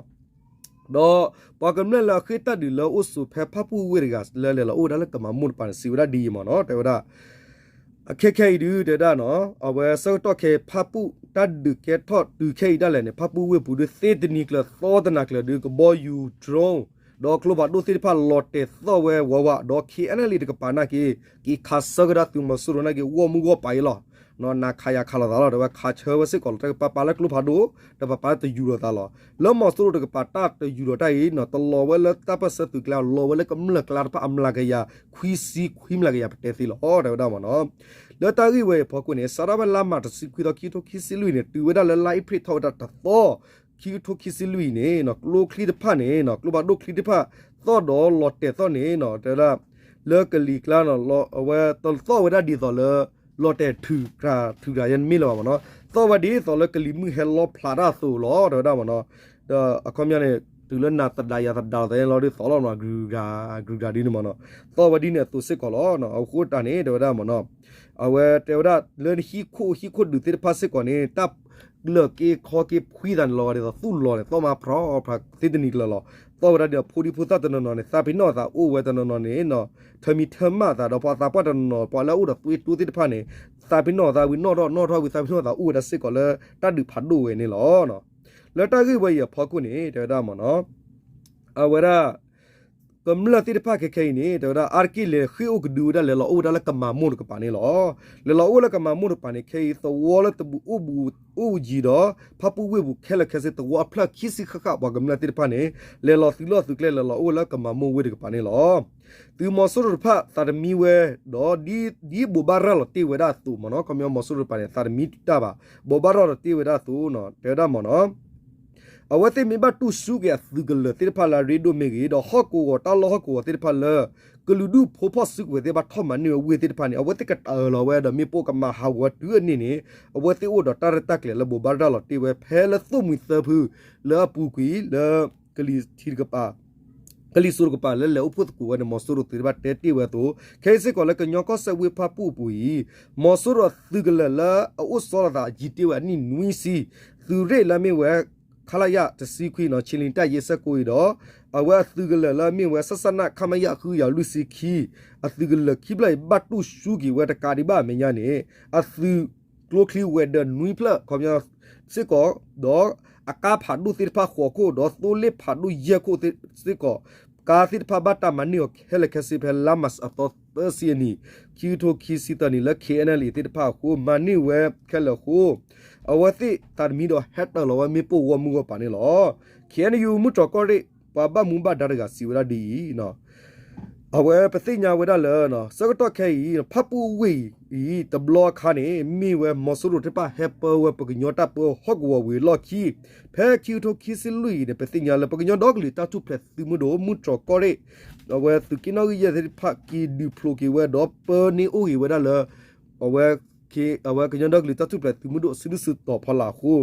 ဒီးပှၤကမျၢၢ်လၢအဃ့ၢ်တၢ်ဒုးလၢအိၣ်ဆိးဖဲဖၣ်ပူၣ်ဝ့ၢ်တဂၤလၢလဲၤလီၤအိၣ်ဝဲဒၣ်လၢကမၤမိၢ်တပၤန့ၣ် စံးဝဲဒၣ်ဒ်အံၤမ့ၢ်နီၤ, တဲဝဲဒၣ် အခဲခဲအံၤဒုး တဲဝဲဒၣ်နီၤ, အဝဲဆၢကတီၢ်ခဲအံၤ ဖၣ်ပူၣ်တၢ်ဒုးကဲထီၣ်တုၤခဲအံၤဒၣ်လဲာ်န့ၣ် ဖၣ်ပူၣ်ဝ့ၢ်ပူၤဒုး သ့တနံၤကျၢၤသီတနၤကျၢၤဒုး ကဘီယူၤ drone ဒီးကျိဖးဒိၣ်သ့ၣ်တဖၣ်လီၤတဲာ်သီၣ်ဝဲဝးဝး ဒီး KNLA တကပၤနာ်က့ က့ၤခးဆၢကဒါသုးမီၤစိရိၤနာ်က့ ဂီၢ်မုၢ်ဂီၢ်ပၤအံၤလီၤ. နၤခးယၤခးလိာ်သးလီၤ တဲဝဲ ခးဆၢဝဲစ့ၢ်ကီးလီၤ တကပၤပၤလၢကျိဖးဒိၣ် တပၤပၤလၢတယူၤလိာ်သးလီၤ. လၢမီၤစိရိၤတကပၤတၢ်တယူၤလိာ်တၢ်အံၤ တလီၤဝဲလၢတၢ်ပၢၢ်ဆၢသုးကျါ လီၤဝဲလၢကမျၢၢ်ကျါတဖၣ်အမျးကယၤ ခွံဆံခွံမျးကယၤ ပတဲသ့လီၤ တဲဝဲဒၣ်မ့ၢ်နီၤ. လၢတၢ်ဂ့ၢ်ဝဲအံၤအဖီခိၣ်န့ၣ် စးထီၣ်ဖဲလါမးတဆံခွံသီ ခံကထိခံဆံလွံၢ်န့ၣ် တုၤဝဲဒၣ်လၢလါအ့ဖြ့ၣ်ထီၣ်ဝဲဒၣ်တသီ ခံကထိခံဆံလွံၢ်အံၤန့ၣ် ကျိချံတဖၣ်န့ၣ် ကျိဖးဒိၣ်ချံတဖၣ် သီၣ်ဒီးလီၤတဲာ်သီၣ်န့ၣ် တဲဝဲဒၣ် လၢကလံၤကျါ အဝဲတသီၣ်ဝဲဒၣ်ဒ်သိးလၢ လီၤတဲာ်ထုးကြၤထုးကြၤယဲန့ၣ်မ့ၢ်လၢၤဘၣ်မ့ၢ်နီၤ. သီၣ်ဝဲဒ်သိးလၢကလံၤမုၢ်ဟဲလီဖျးတၢ်အသိးလီၤ တဲဝဲဒၣ်မ့ၢ်နီၤ. ဒီးအခီပညီန့ၣ် တုၤလၢနၤသဒါယၤသဒါလီၤသးလီၤဒ်သိးလီၤမ့ၢ်နီၤ ကြူၤကြူၤဒ်န့ၣ်မ့ၢ်နီၤ. သီၣ်ဝဲဒ်န့ၣ်အသိးစ့ၢ်ကီးလီၤ. အဃိတၢ်န့ၣ် တဲဝဲဒၣ်မ့ၢ်နီၤ အဝဲတဲဝဲဒၣ်လၢနဟံၣ်ခိၣ်ဟံၣ်ခိၣ်ဒုးသ့ၣ်တဖၣ်စ့ၢ်ကီးန့ၣ် တၢ်လၢာ်က့ခီက့ဖှံသးန့ၣ်လီၤဂာ်ဒ်သိးသူၣ်လီၤန့ၣ် သီၣ်မးဖြီဖြီသ့တနံၤကျၢၤလီၤ. သီၣ်ဝဲဒၣ်ဒီးဖိဒံဖိသၣ်တနီၤနီၤန့ၣ် သးပ့ၤနီၣ်သးအိၣ်ဝဲတနီၤနီၤန့ၣ် ထၢမံၤထၢမၣ်သးဒီးပှၤသးပှၢ်တနီၤနီၤ ပှၤလၢအအိၣ်ဒီးသွံၣ်တိသ့ၣ်တဖၣ်န့ၣ် သးပ့ၤနီၣ်သးဝံၤနီၣ်ထီၣ်နီၣ်ထီၣ်ဝံၤ သးပ့ၤနီၣ်သးအိၣ်ဝဲဒၣ်စ့ၢ်ကီးလၢတၢ်ဒုးဖးဒိၣ်ဝဲန့ၣ်လီၤ. လၢတၢ်ဂ့ၢ်ဝဲအံၤအဖီခိၣ်န့ၣ် တဲဝဲဒၣ်မ့ၢ်နီၤ အဝဲဒၣ် ကမျၢၢ်သ့ၣ်တဖၣ်ခဲခဲအံၤန့ၣ် တဲဝဲဒၣ် အါတက့ၢ်လဲၤဃ့ၢ်အိၣ်ကဒုဝဲဒၣ် လဲၤလီၤအိၣ်ဝဲဒၣ်လၢကမၤမိၢ်တကပၤန့ၣ်လီၤ. လဲၤလီၤအိၣ်လၢကမၤမိၢ်တကပၤန့ၣ် ခဲအံၤသဝီလၢတဘူးအိၣ်ဘူးအိၣ်ဝံၤဒီး ဖၣ်ပူၣ်ဝ့ၢ်ပူၤခဲလၢာ်ခဲဆ့ သဝီအဖျၢၣ်ခံဆံဃၣ်ဃၣ် ပှၤကမျၢၢ်သ့ၣ်တဖၣ်န့ၣ် လဲၤလီၤသုးလီၢ်သုးကျဲ လဲၤလီၤအိၣ်လၢကမၤမိၢ်ဝ့ၢ်တကပၤန့ၣ်လီၤ. သုးမီၤစိရိၤတဖၣ်သးတမံဝဲ ဒီးဒ်ဘိးဘၣ်ရၤလီၤတ့ၢ်ဝဲဒၣ်အသိးမ့ၢ်နီၤ ခီပညီမီၤစိရိၤတဖၣ်န့ၣ် သးတမံတၢ်ဘၣ် ဘိးဘၣ်ရၤလီၤတ့ၢ်ဝဲဒၣ်အသိးနီၤ တဲဝဲဒၣ်မ့ၢ်နီၤ အဝဲသ့ၣ်မ့ၢ်ဘၣ်တူၢ်စူၤက့ၤအသုးကလၢၤသ့ၣ်တဖၣ်လၢအရ့ဒိၣ်မ့ၢ်ဂ့ၤ ဒီးဟီၣ်ကဝီၤတၢ်လီၢ်ဟီၣ်ကဝီၤသ့ၣ်တဖၣ်လၢ ကလုာ်ဒူၣ်ဖိဖီၣ်စုကဝဲၤသ့ၣ်တဖၣ်ထီၣ်မၤန့ၢ်ဝဲဝ့ၢ်သ့ၣ်တဖၣ်န့ၣ် အဝဲသ့ၣ်ကတၢၢ်လီၤဝဲဒီးမ့ၣ်ပိၢ်ကမၤဟးဂီၤတုၤအန့ၣ်န့ၣ် အဝဲသ့ၣ်အိၣ်ဒီးတၢ်ရဲၣ်တၢ်ကျဲၤလၢဘိးဘၣ်ရၤလီၤတ့ၢ်ဝဲဖဲလၢသိၣ်မှံၤသၢဖု လၢအပူၤကွံာ်လၢ ကလံၤထံးတကပၤ ကလံၤစိးတကပၤလၢလဲၤအိၣ်ဖှိၣ်သကိးဝဲန့ၣ် မီၤစိရိၤသုးတဖၣ်တဲတ့ၢ်ဝဲအသိး ခဲအံၤစ့ၢ်ကီးလၢကညီကီၢ်စဲၣ်ဝ့ၢ်ဖၣ်ပူၣ်အပူၤအံၤ မီၤစိရိၤအသုးကလၢၤလၢအအိၣ်စီလီၤသးအယံၤတ့ၢ်ဝဲအနံၣ်နွံဆံ သုးရ့ၣ်လၢအမ့ၢ်ဝဲ ခလရ တဆံခွံနီၤ ခြေလျင်တပ်ရင်းဆယ့်ကိုးအံၤဒီး အဝဲအသုးကလၢၤလၢအမ့ၢ်ဝဲ စစန ခမရ ဃုကယၤလွံၢ်ဆံခံ အသုးကလၢၤခံဖျၢၣ်အံၤ ဘၣ်တူၢ်စူၤက့ၤဝဲတကးဒံးဘၣ်အမဲာ်ညါန့ၣ် အသုးကျိချံဝဲၤဒၢးနွံဖျၢၣ် ခီပညီ စ့ၢ်ကီး ဒီးအကါဖးဒိၣ်သ့ၣ်တဖၣ်ဃိးခိၣ် ဒီးသိလ့ၣ်ဖးဒိၣ်ယဲၢ်ခိၣ်စ့ၢ်ကီး ကါသ့ၣ်တဖၣ်ဘၣ်တၢ်မၤန့ၢ်အီၤခဲလၢာ်ခဲဆ့ဖဲလါမၢ်ၡးအသီသၢဆံအနံၤ ခံကထိခံဆံသၢနံၤလၢ ခ့ၣ်အဲၣ်အၣ်လ်အ့ၣ် သ့ၣ်တဖၣ်အဃိ မၤန့ၢ်ဝဲခဲလၢာ်အဃိ အဝဲသ့ၣ်သးတမံဒီးဟဲတၢၢ်လီၤဝဲမ့ၣ်ပိၢ်ဂီၢ်မုၢ်ဂီၢ်ပၤန့ၣ်လီၤ. ခ့ၣ်အဲၣ်ယူၣ် မုၢ်တြီၢ်ကီၢ်ရ့ၣ် ပှၤဘၣ်မူဘၣ်ဒါတဂၤစံးဝဲဒၣ်ဒ်အံၤ အဝဲပသ့ၣ်ညါဝဲဒၣ်လၢ ဆၢကတီၢ်ခဲအံၤ ဖၣ်ပူၣ်ဝ့ၢ်အံၤ တဘျီအခါန့ၣ် မ့ၢ်ဝဲမီၤစိရိၤသ့ၣ်တဖၣ်ဟဲပၢဝဲပှၤကညီတၢ်ပၢဟီၣ်ကဝီၤဝံၤအလီၢ်ခံ ဖဲခံကထိခံဆံလွံၢ်အံၤန့ၣ် ပသ့ၣ်ညါလၢပှၤကညီဒီကလုာ်တၢ်ထူၣ်ဖျဲးသုးမုၢ်ဒိၣ် မုၢ်တြီၢ်ကီၢ်ရ့ၣ် အဝဲသုးက့နီၣ်ဂံၢ်ယဲၢ်သ့ၣ်တဖၣ်က့ၤဒုးဖျိးက့ၤဝဲဒီးပၢန့ၢ်အိၣ်ဂ့ၤဝဲဒၣ်လၢ အဝဲ အဝဲကညီဒီကလုာ်တၢ်ထူၣ်ဖျဲးသုးမုၢ်ဒိၣ်စုဒုၣ်စုတီၤဖီလာ်အဃိ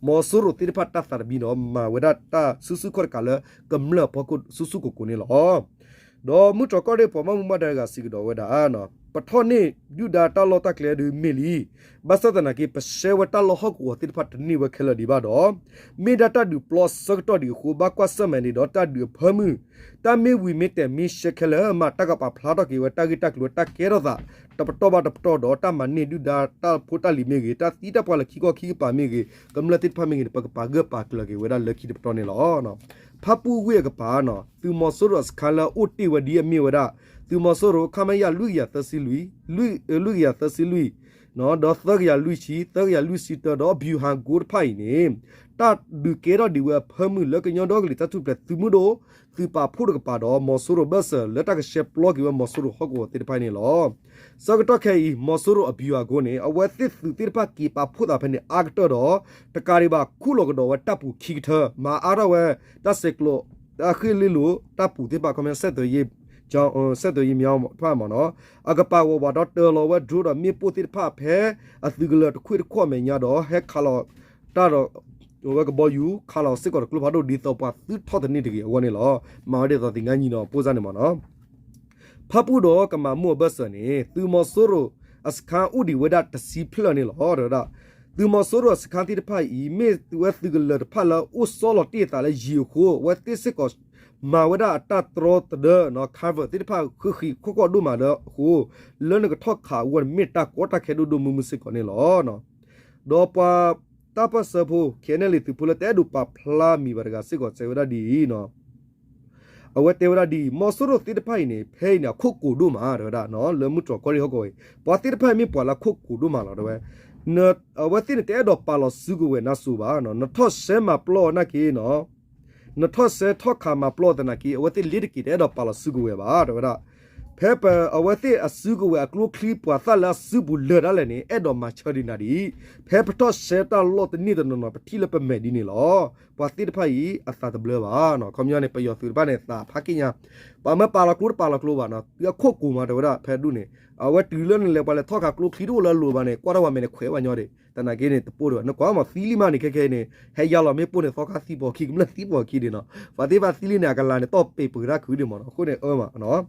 မီၤစိရိၤသ့ၣ်တဖၣ်တၢ်သးတဘံဒီး မၤဝဲဒၣ်တၢ်စုဆူၣ်ခီၣ်တကးလၢကမျၢၢ်အဖီခိၣ်ဆူၣ်ဆူၣ်ကိၤကိၤန့ၣ်လီၤ. ဒီးမုၢ်တြီၢ်ကီၢ်ရ့ၣ်ပှၤဘၣ်မူဘၣ်ဒါတဂၤစံးကဒီးဝဲဒၣ် ပထီၣ်န့ၢ်ဒုၣ်ဒါတၢ်လီၢ်တၢ်ကျဲဒုးမ့ၢ်လံ, ဘၣ်ဆၣ်သနာ်က့ ပရှဲဝဲတၢ်လီၢ်ဟီၣ်ကဝီၤသ့ၣ်တဖၣ်တန့ၢ်ဝဲခဲလၢာ်ဒံးဘၣ်ဒီး မ့ၢ်ဒၣ်တၢ်ဒုးပျီအဆၢကတီၢ်ဒံးအဃိ ဘၣ်ကွၢ်ဆၢၣ်မဲာ်န့ၣ်ဒီးတၢ်ဒုးအဖၢမုၢ်, တၢ်မ့ၢ်ဝံၤမ့ၢ်တဲာ်မ့ၢ်ရှဲခဲလၢာ်မး တၢ်ကပာ်ဖျါထီၣ်က့ၤဝဲတၢ်ဂ့ၢ်တၢ်ကျိၤတၢ်ကဲထီၣ်သး တပတီၢ်ဘၣ်တပတီၢ်ဒီး တၢ်မၤန့ၢ်ဒုၣ်ဒါတၢ်ဖိတၢ်လံၤမ့ၢ်ဂ့ၤ, တၢ်သံတၢ်ပှၢ်လၢခံခီခံကပၤမ့ၢ်ဂ့ၤ, ကမျၢၢ်သ့ၣ်တဖၣ်မ့ၢ်ဂ့ၤန့ၣ် ပကပာ်ဂၢၢ်ပာ်ကျၢၤက့ၤဝဲဒၣ်လၢခံတပတီၢ်န့ၣ်လီၤ. ဖၣ်ပူၣ်ဝ့ၢ်အကပၤနီၤ သုးမီၤစိရိၤအစခါလၢအအိၣ်တ့ၢ်ဝဲဒ်အမ့ၢ်ဝဲဒၣ် သုးမီၤစိရိၤ ခမရ လွံၢ်ကယၤသၢဆံလွံၢ်, လွံၢ်ကယၤသၢဆံလွံၢ်, ဒီးသၢကယၤလွံၢ်ဆံ, သၢကယၤလွံၢ်ဆံတၢ ဒီး ဗျူဟာကုန်း တဖၣ်အံၤန့ၣ် တၢ်ဒုးကဲထီၣ်ဒံးဝဲအဖၢမုၢ်လၢကညီဒီကလုာ်တၢ်ထူၣ်ဖျဲးသုးမုၢ်ဒိၣ် သုးပာ်ဖှိၣ်တကပၤဒီး မီၤစိရိၤဘၢၣ်စၢၤ လၢတၢ်ကရှဲပျီက့ၤဝဲမီၤစိရိၤဟီၣ်ကဝီၤသ့ၣ်တဖၣ်န့ၣ်လီၤ. ဆၢကတီၢ်ခဲအံၤ မီၤစိရိၤအ ဗျူဟာကုန်း န့ၣ် အဝဲသ့ၣ်သုးသ့ၣ်တဖၣ်က့ၤပာ်ဖှိၣ်သးဖဲန့ၣ်အါကတၢၢ်ဒီး တကးဒံးဘၣ်ခူၣ်လီၤကဒီးဝဲတၢ်ပူၤခံကထၢ မၤအါထီၣ်ဝဲ တၢ်ဆဲးကျိး တၢ်ဃ့ၢ်လ့လိာ် တၢ်ပူၤသ့ၣ်တဖၣ် ခီပညီ ဆက်သွယ်ရေး မီၤ တဖၣ်မ့ၢ်နီၤ အကပာ်ဝဲဝးဒီးတၢၤလီၤဝဲ drone ဒီးမ့ၣ်ပိၢ်သ့ၣ်တဖၣ်ဖဲ အသုးကလၢၤတခွ့ၣ်တခီၣ်အမဲာ်ညါဒီး ဟဲခးလီၤတၢ်ဒီး ဝဲကဘီယူၤ ခးလီၤစ့ၢ်ကီးတကျိဖးဒိၣ်ဒ်သိးပှၤသုးထီၣ်တန့ၢ်တဂ့ၤအဂီၢ်န့ၣ်လီၤ. မၤဝဲဒ်သိးသ့ၣ်ညါနံၤနီၤ ပိၢ်စၢ်န့ၣ်မ့ၢ်နီၤ ဖၣ်ပူၣ်ဒီးကမၤမိၢ်အဘၢၣ်စၢၤန့ၣ် သုးမီၤစိရိၤအစခါအိၣ်ဒံးဝဲဒၣ်တဆံဖျၢၣ်န့ၣ်လီၤ တဲဝဲဒၣ်. သုးမီၤစိရိၤအစခါသ့ၣ်တဖၣ်အံၤ မ့ၢ်ဝဲသုးကလၢၤတဖၣ်လၢအိၣ်ဆီလီၤတ့ၢ်အသးလၢယံၤအဃိ အဝဲသ့ၣ်စ့ၢ်ကီး မၤဝဲဒၣ်အတၢ်တြီတဒၢ cover သ့ၣ်တဖၣ်ဃုာ်ဃံးခီၣ်ခီၣ်ဒိၣ်မးလၢအဃိ လၢနကထီၣ်ခးအဂီၢ်န့ၣ် မ့ၢ်တၢ်ကီတၢ်ခဲဒိၣ်ဒိၣ်မုၢ်မုၢ်စ့ၢ်ကီးန့ၣ်လီၤ. ဒီးပှၤတၢ်ပၢၢ်ဆၢဖိ ခ့ၣ်အဲၣ်နဲၣ်လံ သုးဖိလၢတအဲၣ်ဒိးပာ်ဖျါမံၤဘၣ်တဂၤစ့ၢ်ကီး တဲဝဲဒၣ်ဒ်အံၤ အဝဲတဲဝဲဒၣ်ဒ်အံၤ မီၤစိရိၤသ့ၣ်တဖၣ်အံၤန့ၣ် ဖဲအံၤန့ၣ် အခိၣ်ကိၤဒိၣ်မး တဲဝဲဒၣ် လၢမုၢ်တြီၢ်ကီၢ်ရ့ၣ်ဟီၣ်ကဝီၤအံၤ ပှၤသ့ၣ်တဖၣ်မ့ၢ်ပှၤလၢအခိၣ်ကိၤဒိၣ်မးလီၤ တဲဝဲ. အဝဲသ့ၣ်န့ၣ် တအဲၣ်ဒိးပာ်လီၤစုကဝဲၤနါစိၤဘၣ်, နထီၣ်ရှဲမၤပျီနာ်က့နီၤ နထီၣ်ရှဲထီၣ်ခးမၤပျီသနာ်က့ အဝဲသ့ၣ်လ့တက့ၤတအဲၣ်ဒိးပာ်လီၤစုကဝဲၤဘၣ် တဲဝဲဒၣ်. ဖဲပ အဝဲသ့ၣ်အစုကဝဲၤအကျိချံ ပှၤသၣ်လၢအစုပူၤလၢာ်ဒၣ်လဲာ်န့ၣ် အဲၣ်ဒိးမၤဆၢဒံးနၤဒ်အံၤ, ဖဲပထီၣ်ရှဲတၢ်လီၢ်တန့ၢ်တနီၤနီၤ ပထံၣ်လၢပမဲာ်ဒ်န့ၣ်လီၤ. ပှၤသ့ၣ်တဖၣ်အံၤ အသးတဘျၢဘၣ်နီၤ. ခီပညီန့ၣ် ပယီၤသုးတဖၣ်န့ၣ် သးဖးက့ၣ်ညါ, ပှၤမ့ၢ်ပာ်လီၤကျိတပာ်လီၤကျိဘၣ်နီၤ, သုအခိၣ်ကိၤမး တဲဝဲဒၣ် ဖဲဒူၣ်န့ၣ် အဝဲတုၤလၢနလဲၤပှၤလဲၤထီၣ်ခးကျိချံ တအိၣ်လၢအလိၤဘၣ်န့ၣ် ကွၢ်ထီၣ်ပှၤမဲာ်န့ၣ် ခွဲးဝဲညီဒံး, သနာ်က့န့ၣ် တပိၢ်ဒံးဘၣ်, နကွၢ်မးသံလံမးန့ၣ် ခဲခဲအံၤန့ၣ် ဟဲယါလီၤမ့ၣ်ပိၢ်န့ၣ် သီခါသံပိာ်ခံ ကမျၢၢ်သံပိာ်ခံဒံးနီၤ, ပှၤသ့ၣ်တဖၣ်သံလံန့ၣ် အကလၤန့ၣ် တီၢ်ပ့ၤပှဲၤတၢ်ခုဒံးမးနီၤ, အဃိန့ၣ် အၢမးနီၤ.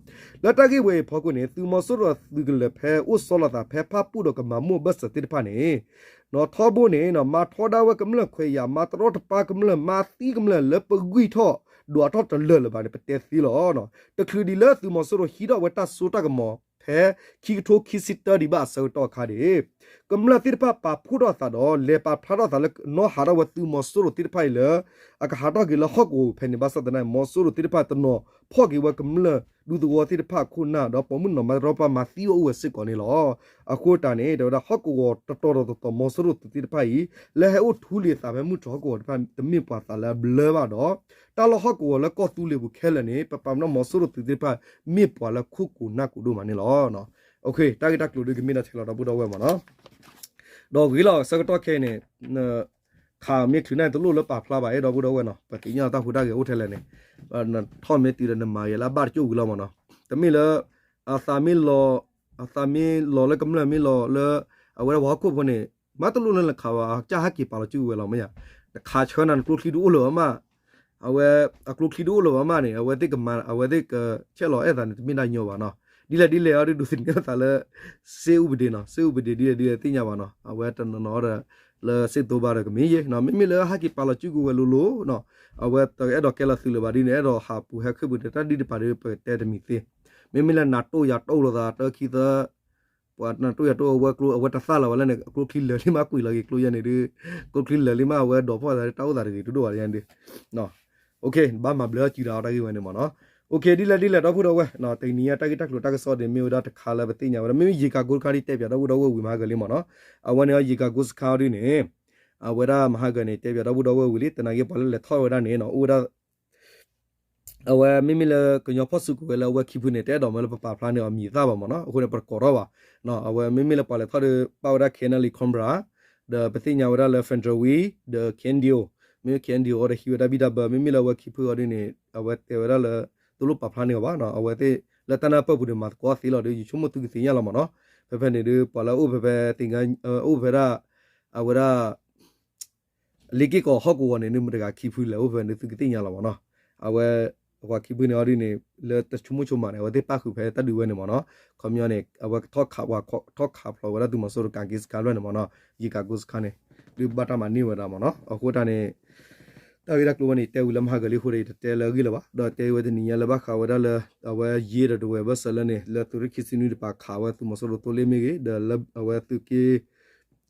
လၢတၢ်ဂ့ၢ်ဝဲအံၤအဖီခိၣ်န့ၣ် သုးမီၤစိရိၤအသုးကလၢၤဖဲအိၣ်ဆီလီၤသးဖဲဖၣ်ပူၣ်ဒီးကမၤမိၢ်အဘၢၣ်စၢၤသ့ၣ်တဖၣ်န့ၣ် နီၤ ထီဘိန့ၣ်နီၤ မၤထီဒါဝဲကမျၢၢ်ခွဲးယာ် မၤတရီတပါကမျၢၢ် မၤသံကမျၢၢ်လၢပဂံၢ်ထီၣ်ဒွးထီၣ်တလၢာ်လၢၤဘၣ်န့ၣ် ပတဲသ့လီၤ. တချုးဒံးလၢသုးမီၤစိရိၤဟံးထီၣ်ဝဲတၢ်စိတၢ်ကမီၤ ဖဲခံကထိခံဆံတၢဒံးဘၣ်အဆၢကတီၢ်အခါန့ၣ် ကမျၢၢ်သ့ၣ်တဖၣ်ပာ်ဖှိၣ်ထီၣ်အသးဒီး လဲၤပာ်ဖျါထီၣ်အသးလၢနီၢ်ဟးထီၣ်ဝဲသုးမီၤစိရိၤသ့ၣ်တဖၣ်အံၤလၢ အကဟးထီၣ်က့ၤလၢဟီၣ်ကဝီၤဖဲန့ၣ် ဘၣ်ဆၣ်သနာ်က့ မီၤစိရိၤသ့ၣ်တဖၣ်တနီၤဖီၣ်က့ၤဝဲကမျၢၢ်ဒူသဝီသ့ၣ်တဖၣ်အခိၣ်နၢ် ဒီးပိာ်မုၣ်နီၢ်မၤတရီတပါမၤသံဝဲအိၣ်ဝဲစ့ၢ်ကီးန့ၣ်လီၤ. အဃိတၢ်န့ၣ် တဲဝဲဒၣ် ဟီၣ်ကဝီၤတတီၤဒီးတတီၤ မီၤစိရိၤသုးသ့ၣ်တဖၣ်အံၤ လၢဟဲအိၣ်ထူလံၤအသးဖဲမုၢ်တြီၢ်ဟီၣ်ကဝီၤတဖၣ် တမ့ၢ်ပှၤသးလၢအဘျၢဘၣ်ဒီး တၢ်လီၢ်ဟီၣ်ကဝီၤလၢကီၢ်သူလ့ၤပူၤခဲလၢာ်န့ၣ် ပပာ်ပနီၣ်မီၤစိရိၤသုးသ့ၣ်တဖၣ် မ့ၢ်ပှၤလၢခိၣ်ကိၤနၢ်ကိၤဒိၣ်မးန့ၣ်လီၤ. တၢ်ဂ့ၢ်တၢ်ကျိၤဒ်ကမ့ၢ်ဒၣ်ထဲလီၤဒီပုၢ်ဒီဝဲၢ်မ့ၢ်နီၤ. ဒီးဂ့ၤလီၤ ဆၢကတီၢ်ခဲအံၤန့ၣ် ခးမ့ၢ်ချုးန့ၣ် တလိၣ်လၢပာ်ဖျါဘၣ် အဲၣ်ဒီပုၢ်ဒီဝဲၢ်နီၤ, ပသ့ၣ်ညါတၢ်ဟူးတၢ်ဂဲၤအိၣ်ထဲလဲၣ်န့ၣ်, နထီၣ်မ့ၢ်တုၤဒီးနမၤယဲလၢအဘၣ်တကၠိၣ်ဝံၤလီၤမ့ၢ်နီၤ. တမ့ၢ်လၢ အသးမ့ၢ်လီၤ အသးမ့ၢ်လီၤလၢကမျၢၢ်မ့ၢ်လီၤလၢ အဝဲဒၣ်ပှၤဟီၣ်ခိၣ်ဖိန့ၣ် မ့ၢ်တလိၣ်လၢနခးဘၣ် ကစၢ်ဟဲက့ၤပာ်လီၤစုကဝဲၤလီၤမ့ၢ်ဧါ, နခးဆၢနၤ နကျိချံတအိၣ်လၢၤဘၣ်မး အဝဲ အကျိချံတအိၣ်လၢၤဘၣ်မးန့ၣ် အဝဲသ့ၣ်ကမၤ အဝဲသ့ၣ်ကဆဲးလီၤအဲၣ်သးန့ၣ် တမ့ၢ်ဒၣ်ညီဘၣ်နီၤ. ဒ်လဲၣ်ဒ်လဲၣ်အီၤဒုးဒိးသန့ၤအသးလၢ စ့အူပဒ့နီၤ, စ့အူပဒ့ဒ်လဲၣ်ဒ်လဲၣ်သ့ၣ်ညါဘၣ်နီၤ, အဝဲတနီၤနီၤဒီး လၢစ့သိဘါဒီးကမ့ၢ်ယဲနီၤ, မ့မ့ၢ်လၢဟဲက့ၤပာ်လီၤစုကဝဲၤလိၤလိၤနီၤ, အဝဲတအဲၣ်ဒိးကဲလီၤသုးလၢၤဘၣ်ဒ်န့ၣ် အဲၣ်ဒိးဟးပူၤဟဲခူၣ်ပူၤဒီး တၢ်ဒ်တပၤဒီးပတဲတမံၤသ့, မ့မ့ၢ်လၢနၤတိၢ်ယၤတိၢ်လိာ်သး တၢ်ခံသၢ ပှၤနၤတိၢ်ယၤတိၢ်အဝဲကျိ အဝဲတသၣ်လၢၤဘၣ်လၢန့ၣ် အကျိချံလၢာ်လံမး ကွံာ်လီၤက့ၤကျိယဲန့ၣ်ဒုး ကျိချံလၢာ်လံမး အဝဲဒိးဖီၣ်သးတၢ်အိၣ်သးတဂ့ၤတဒိၣ်ဘၣ်ယဲန့ၣ်ဒုး ဘၣ်မၤဘျၢစံးဒီးတၢ်ဂ့ၢ်ဝဲန့ၣ်မ့ၢ်နီၤ. ဒ်လဲၣ်ဒ်လဲၣ် ဒီပုၢ်ဒီဝဲၢ် တနံၤညါတၢ်ဂ့ၢ်တၢ်ကျိၤတၢ်ကစီၣ်န့ၣ် မ့ၢ်ဝဲဒၣ်တခါလၢပသ့ၣ်ညါဝဲဒၣ် မ့မ့ၢ်ယံၤကၤကိတခါဒ်တဲပၠး ဒီပုၢ်ဒီဝဲၢ်ဝံၤမဟါဂၤလံမ့ၢ်နီၤ. အဝဲန့ၣ်ယံၤကၤကိတခါဒ်န့ၣ် အဝဲဒၣ်မဟါဂၤန့ၣ် တဲပၠးဒီပုၢ်ဒီဝဲၢ်ဝံၤလံ သနာ်က့ပှၤလၢလဲၤထီၣ်ဝဲဒၣ်န့ၣ်နီၤ အိၣ်ဝဲဒၣ် အဝဲမ့မ့ၢ်လၢကညီဖီၣ်စုကဝဲၤလၢအဝဲခံဖုန့ၣ် တအဲၣ်ဒိးမၢလၢပပာ်ဖျါန့ၢ်အီၤမံၤသၣ်ဘၣ်မ့ၢ်နီၤ, အဃိန့ၣ် ပတကိးထီၣ်ဘၣ်. အဝဲမ့မ့ၢ်လၢပှၤလဲၤထီၣ်ဒီး ပာ်ဝဲဒၣ် KNLA Cobra ဒီးပသ့ၣ်ညါဝဲဒၣ်လၢ Federal Wing ဒီး KNDO မ့ၢ် KNDO အီၤဒီးဟံးဝဲဒၣ်ဘံၣ်တၢ်ဘၢ မ့မ့ၢ်လၢအဝဲခံဖုအီၤဒ်န့ၣ် အဝဲတဲဝဲဒၣ်လၢ တလိၣ်ပာ်ဖျါန့ၢ်အီၤဘၣ်နီၤ, အဝဲသ့ၣ်လၢတၢ်နၢ်ပၢၢ်ပူၤန့ၣ် မၤသကိးသ့လီၤဒီး ယဆိကမိၣ်သုကသ့ၣ်ညါလီၤမ့ၢ်နီၤ. ဖဲဖဲန့ၣ်ဒုး ပှၤလၢအိၣ်ဖဲဖဲသ့ၣ်ညါ အိၣ်ဖဲဒၣ် အဝဲဒၣ် လ့က့ၢ်ကီၢ်ဟီၣ်ကဝီၤန့ၣ် မ့ၢ်တဂၤခံဖုလဲၣ် အိၣ်ဖဲန့ၣ် သုကသ့ၣ်ညါလီၤမ့ၢ်နီၤ. အဝဲ အပှၤခံဖုန့ၣ်အီၤဒ်န့ၣ် လၢတဆိကမိၣ်ဆိကမးန့ၣ် အဝဲသ့ၣ်ပၣ်ဃုာ်ဖဲတၢ်ဒုးဝဲန့ၣ်မ့ၢ်နီၤ. ခီပညီန့ၣ် အဝဲထီၣ်ခးပှၤ ထီၣ်ခးဖျိးဝဲဒၣ်သုးမီၤစိရိၤကးက့စခါဖဲန့ၣ်မ့ၢ်နီၤ. ယကးက့စခါန့ၣ် ဒုးဘၣ်တၢ်မၤန့ၢ်ဝဲဒၣ်မ့ၢ်နီၤ. အဃိတၢ်န့ၣ် တၢ်ဂ့ၢ်တၢ်ကျိၤဝဲန့ၣ် တဲဝံၤလၢမဟါဂၤလံအဃိဒီး ယတတဲလၢအဂ့ၢ်လၢၤဘၣ်. ဒီးတဲဝဲတနံၤညါလၢဘၣ်ဃးဝဲဒၣ်လၢ အဝဲယ့ဒီးတဝဲၢ်ဘၢၣ်စၢၤလၢန့ၣ် လၢသုးရ့ၣ်ခံဆံနွံတပၤခးဝဲသုးမီၤစိရိၤသိလ့ၣ်မ့ၢ်ဂ့ၤ ဒီးလၢအဝဲသုးက့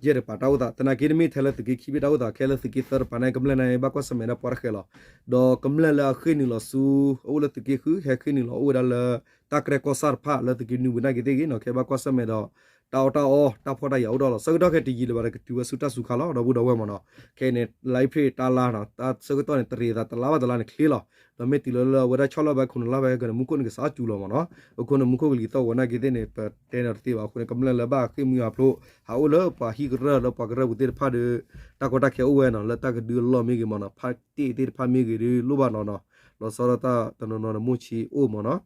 ယဲၢ်တပၤတၢ်အိၣ်သး သနာ်က့တမ့ၢ်ထဲလၢသုးက့ခံဘ့ၣ်တၢ်အိၣ်သး ခဲလၢသုးက့သၢတပၤန့ၣ် ကမျၢၢ်န့ၣ် ဘၣ်ကွၢ်ဆၢၣ်မဲာ်ဒၣ်ပှၤတဃဲလီၤ. ဒီးကမျၢၢ်လၢအဃ့ၢ်နုာ်လီၤဆူ အအိၣ်လၢသုးက့ဃု ဟဲဃ့ၢ်နုာ်လီၤအိၣ်ဝဲဒၣ်လၢ တၢ်ကြဲၢ်ကီၢ်ဆၣ်တဖၣ်လၢသုးက့နွံပူၤနာ်က့သ့ၣ်ဂ့ၤနီၤ ခဲဘၣ်ကွၢ်ဆၢၣ်မဲာ်ဒီး တၢ်အီၣ်တၢ်အီ တၢ်ဖှီၣ်တၢ်ယာ်အိၣ်ဒီးလီၤ. ဆၢကတီၢ်ခဲအံၤတယံာ်လၢၤဘၣ်ဒီး ကတုၤဝဲဆူတၢ်စူၤခါလီၤ ဒီပုၢ်ဒီဝဲၢ်မ့ၢ်နီၤ. ခဲအံၤန့ၣ် လါအ့ဖြ့ၣ်တၢ်လါနီၤ တၢ်ဆၢကတီၢ်န့ၣ် တရံးသးတလါဘၣ်တလါန့ၣ်ချ့လီၤ. ဒီးမ့ၢ်တုၤလၢလၢအဝဲဒၣ်ဆီလီၤဘၣ်ခိၣ်နလါဘၣ်ကန့ၣ် မူခိၣ်န့ၣ်ကစးစူၤလီၤမ့ၢ်နီၤ. အဃိန့ၣ် မူခိၣ်ကလံၤသီၣ်ဝဲနာ်က့သ့ၣ်န့ၣ် ပတဲန့ၣ်တသ့ဘၣ်အဃိန့ၣ် ကမျၢၢ်လၢဘၣ်ဃ့ၢ်မှံဟးဖျိး ဟးအိၣ်လၢပှၤဟံၣ်ကရၢၢ်လၢပှၤကရၢၢ်ပူၤသ့ၣ်တဖၣ်ဒီး တၢ်ကီတၢ်ခဲအိၣ်ဝဲနီၤ လၢတၢ်ကဒုအလီၢ်မ့ၢ်ဂ့ၤမ့ၢ်နီၤ ဖါတ့ၢ်သ့ၣ်တဖၣ်မ့ၢ်ဂ့ၤဒီး လိၣ်ဘၣ်နီၤနီၤ လီၤဆီဒၣ်တၢ်တနီၤနီၤန့ၣ် မိၢ်ဆံးအိၣ်မ့ၢ်နီၤ.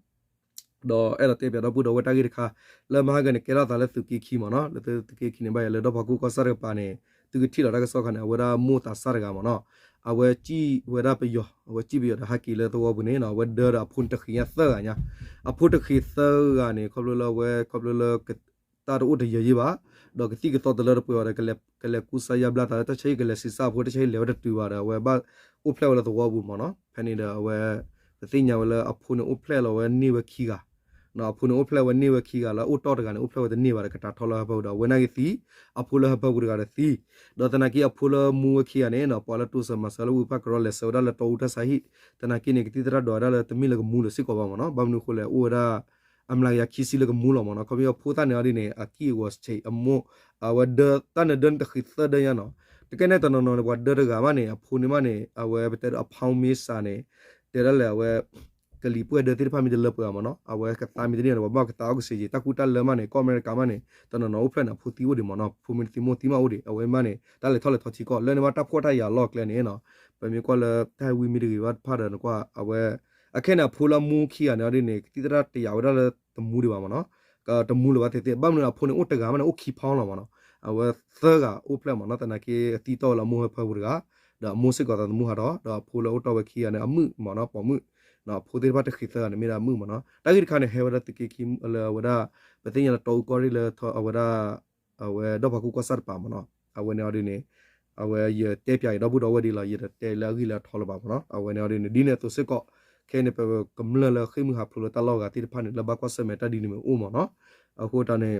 ဒီးအဲၣ်ဒိးတဲပၠးဒီပုၢ်ဒီဝဲၢ်တၢ်ဂ့ၢ်တခါ လၢမဟါဂၤန့ၣ် ကဲထီၣ်သးလၢသုးက့ခံမ့ၢ်နီၤ လၢသုးက့ခံန့ၣ် ဘၣ်ယၤလၢဒီဖီခိၣ်ကီၢ်ဆၣ်တကပၤန့ၣ် သုကထံၣ်လီၤတၢ်ကစီၣ်ခါန့ၣ် အဝဲဒၣ်မိၢ်သးစၢ်တဂၤမ့ၢ်နီၤ အဝဲစံၣ်ဝဲဒၣ်ပယီၤ အဝဲစံၣ်ပယီၤဒီးဟဲက့ၤလၢသဝီပူၤန့ၣ်နီၤ အဝဲဒၢဒီးအဖိန့ၣ်တဃ့ၢ်ညါသၢဂၤညါ အဖိတဃ့ၢ်သၢဂၤန့ၣ် ခီဖျိလၢအဝဲ ခီဖျိလၢ တၢ်တအိၣ်တယၢၤယံၤဘၣ် ဒီးကသံၣ်ကသီတလၢတပှဲၤဘၣ်ဒီး ကလဲၤကူစါယါဘျါသးလၢတၢ်ဆၢဟံၣ် ကလဲၤဆံးစၢ်အဖိတၢ်ဆၢဟံၣ် လဲၤဝဲတတုၤဘၣ်ဒီး အဝဲဘၣ်အိၣ်ဖျဲၣ်ဝဲလၢသဝီပူၤမ့ၢ်နီၤ. ဖဲန့ၣ်ဒီးအဝဲ ပသ့ၣ်ညါဝဲလၢအဖိန့ၣ်အိၣ်ဖျဲၣ်လီၤဝဲန့ၢ်ဝဲခံဂၤ အဖိန့ၣ်အိၣ်ဖျဲၣ်ဝဲန့ၢ်ဝဲခံဂၤလၢအအိၣ်တီၢ်တဂၤန့ၣ် အိၣ်ဖျဲၣ်ဝဲတန့ၢ်ဘၣ်ဒီး ကတၢၢ်ထီၣ်လၢဟၢဖၢပူၤဒီး အဝဲနာ်က့သံ အဖိလၢဟၢဖၢပူၤတဂၤဒီးသံ ဒီးသနာ်က့အဖိလၢမူဝဲခံဂၤန့ၣ်နီၤ ပှၤလၢတိစၢၤမၤစၢၤလၢဝံၤဖၣ်ကရီလဲၤဆှၢဝဲဒၣ်လၢတီအူတၢ်ဆါဟံၣ် သနာ်က့န့ၣ် ကသံၣ်သရၣ်ဒိးဝဲဒၣ်လၢတမ့ၢ်လၢကမူလၢၤစ့ၢ်ကီးဘၣ်မ့ၢ်နီၤ ဘၣ်မနုၤအဃိလဲၣ် အိၣ်ဝဲဒၣ် အမျးကယၤခံဆံလၢကမူလီၤမ့ၢ်နီၤ ခီဖျိအဖိသၣ်န့ၣ်အီၤဒ်န့ၣ် အကံၢ်အဂီၤဆံးအမိၢ် အဝဲဒၢ တၢ်န့ၣ်ဒၢန့ၣ်တဃ့ၢ်သၢဒၢညါနီၤ တကဲန့ၣ်တနီၤနီၤန့ၣ် ပှၤဒၢတဂၤမးန့ၣ် အဖိန့ၣ်မးန့ၣ် အဝဲပတဲဒီးအဖါမ့ၢ်စးန့ၣ် တဲဒၣ်လဲာ်အဝဲ ကလံၤပှဲၢ်ဒၢသ့ၣ်တဖၣ်မ့ၢ်တလၢပှဲၤအါမ့ၢ်နီၤ အဝဲကသါမ့ၢ်တန့ၢ်ဒီး ပှၤဘၣ်ကသါအီၣ်ကစ့ယံၤ တၢ်ကူတၢ်လၢမးန့ၣ် ကီၢ်အမဲရကၤမးန့ၣ် တနီၤနီၤအိၣ်ဖျဲၣ်န့ၣ် အဖိသံအိၣ်ဒံးမ့ၢ်နီၤ ဖိမ့ၢ်တသံမိၢ်သံမးအိၣ်ဒံး အဝဲမးန့ၣ် တၢ်လဲၤထီၣ်လဲၤထီထံကီၢ် လၢန့ၣ်မးတၢ်ဖှီၣ်တၢ်ယာ်အလီၢ်အကျဲန့ၣ်နီၤ ပမ့ၢ်ကွၢ်လၢတၢ်ဟဲဝံမ့ၢ်တဂ့ၤဘၣ်တဖၣ်ဒီးနကွၢ် အဝဲ အခဲန့ၣ် အဖိလၢမူခံဂၤန့ၣ်အီၤဒ်န့ၣ် ကသံၣ်သရၣ်တယာ်ဝဲဒၣ်လၢတမူဒံးဘၣ်မ့ၢ်နီၤ တမူလၢၤဘၣ်သ့ၣ်သ့ၣ် ဘၣ်မနုၤအဖိန့ၣ်အိၣ်တဂၤမးန့ၣ် အိၣ်ခံဖီလီၤမ့ၢ်နီၤ အဝဲသၢဂၤအိၣ်ဖျဲၣ်မ့ၢ်နီၤ သနာ်က့အသံတီၢ်ဝဲလၢအမိၢ်ဟၢဖၢပူၤတဂၤ ဒီးအမိၢ်စ့ၢ်ကီးသးသမူဟးထီၣ် ဒီးအဖိလၢအိၣ်တီၢ်ဝဲခံဂၤန့ၣ် အမုၣ်မ့ၢ်နီၤ ပိာ်မုၣ် အဖိသ့ၣ်တဖၣ်တဃ့ၢ်သၢဂၤန့ၣ် မ့ၢ်ဒၣ်အမုၣ်မ့ၢ်နီၤ တၢ်ဂ့ၢ်တခါန့ၣ် ဟဲဝဲဒၣ်သုးက့ခံလၢအဝဲဒၣ် ပသ့ၣ်ညါလၢတီအူကီၢ်ရ့ၣ်လၢအဝဲဒၣ် အဝဲဒီဖီခိၣ်ကီၢ်ဆၣ်တပၤမ့ၢ်နီၤ အဝဲန့ၣ်အီၤဒ်န့ၣ် အဝဲယတဲပၠးအံၤဒီပုၢ်ဒီဝဲၢ်ဒ်လီၤ ယတတဲလၢအဂ့ၢ်လၢအထီလၢၤဘၣ်မ့ၢ်နီၤ အဝဲန့ၣ်အီၤဒ်န့ၣ် ဒ်န့ၣ်အသိးစ့ၢ်ကီး ခဲအံၤန့ၣ် ပကမျၢၢ်လၢဃ့ၢ်မှံဟးဖျိးလၢတၢ်လီၢ်ဂၤသ့ၣ်တဖၣ်န့ၣ် လၢဘၣ်ကွၢ်ဆၢၣ်မဲာ်တၢ်ဒ်န့ၣ်မ့ၢ်အိၣ်မ့ၢ်နီၤ အဃိတၢ်န့ၣ်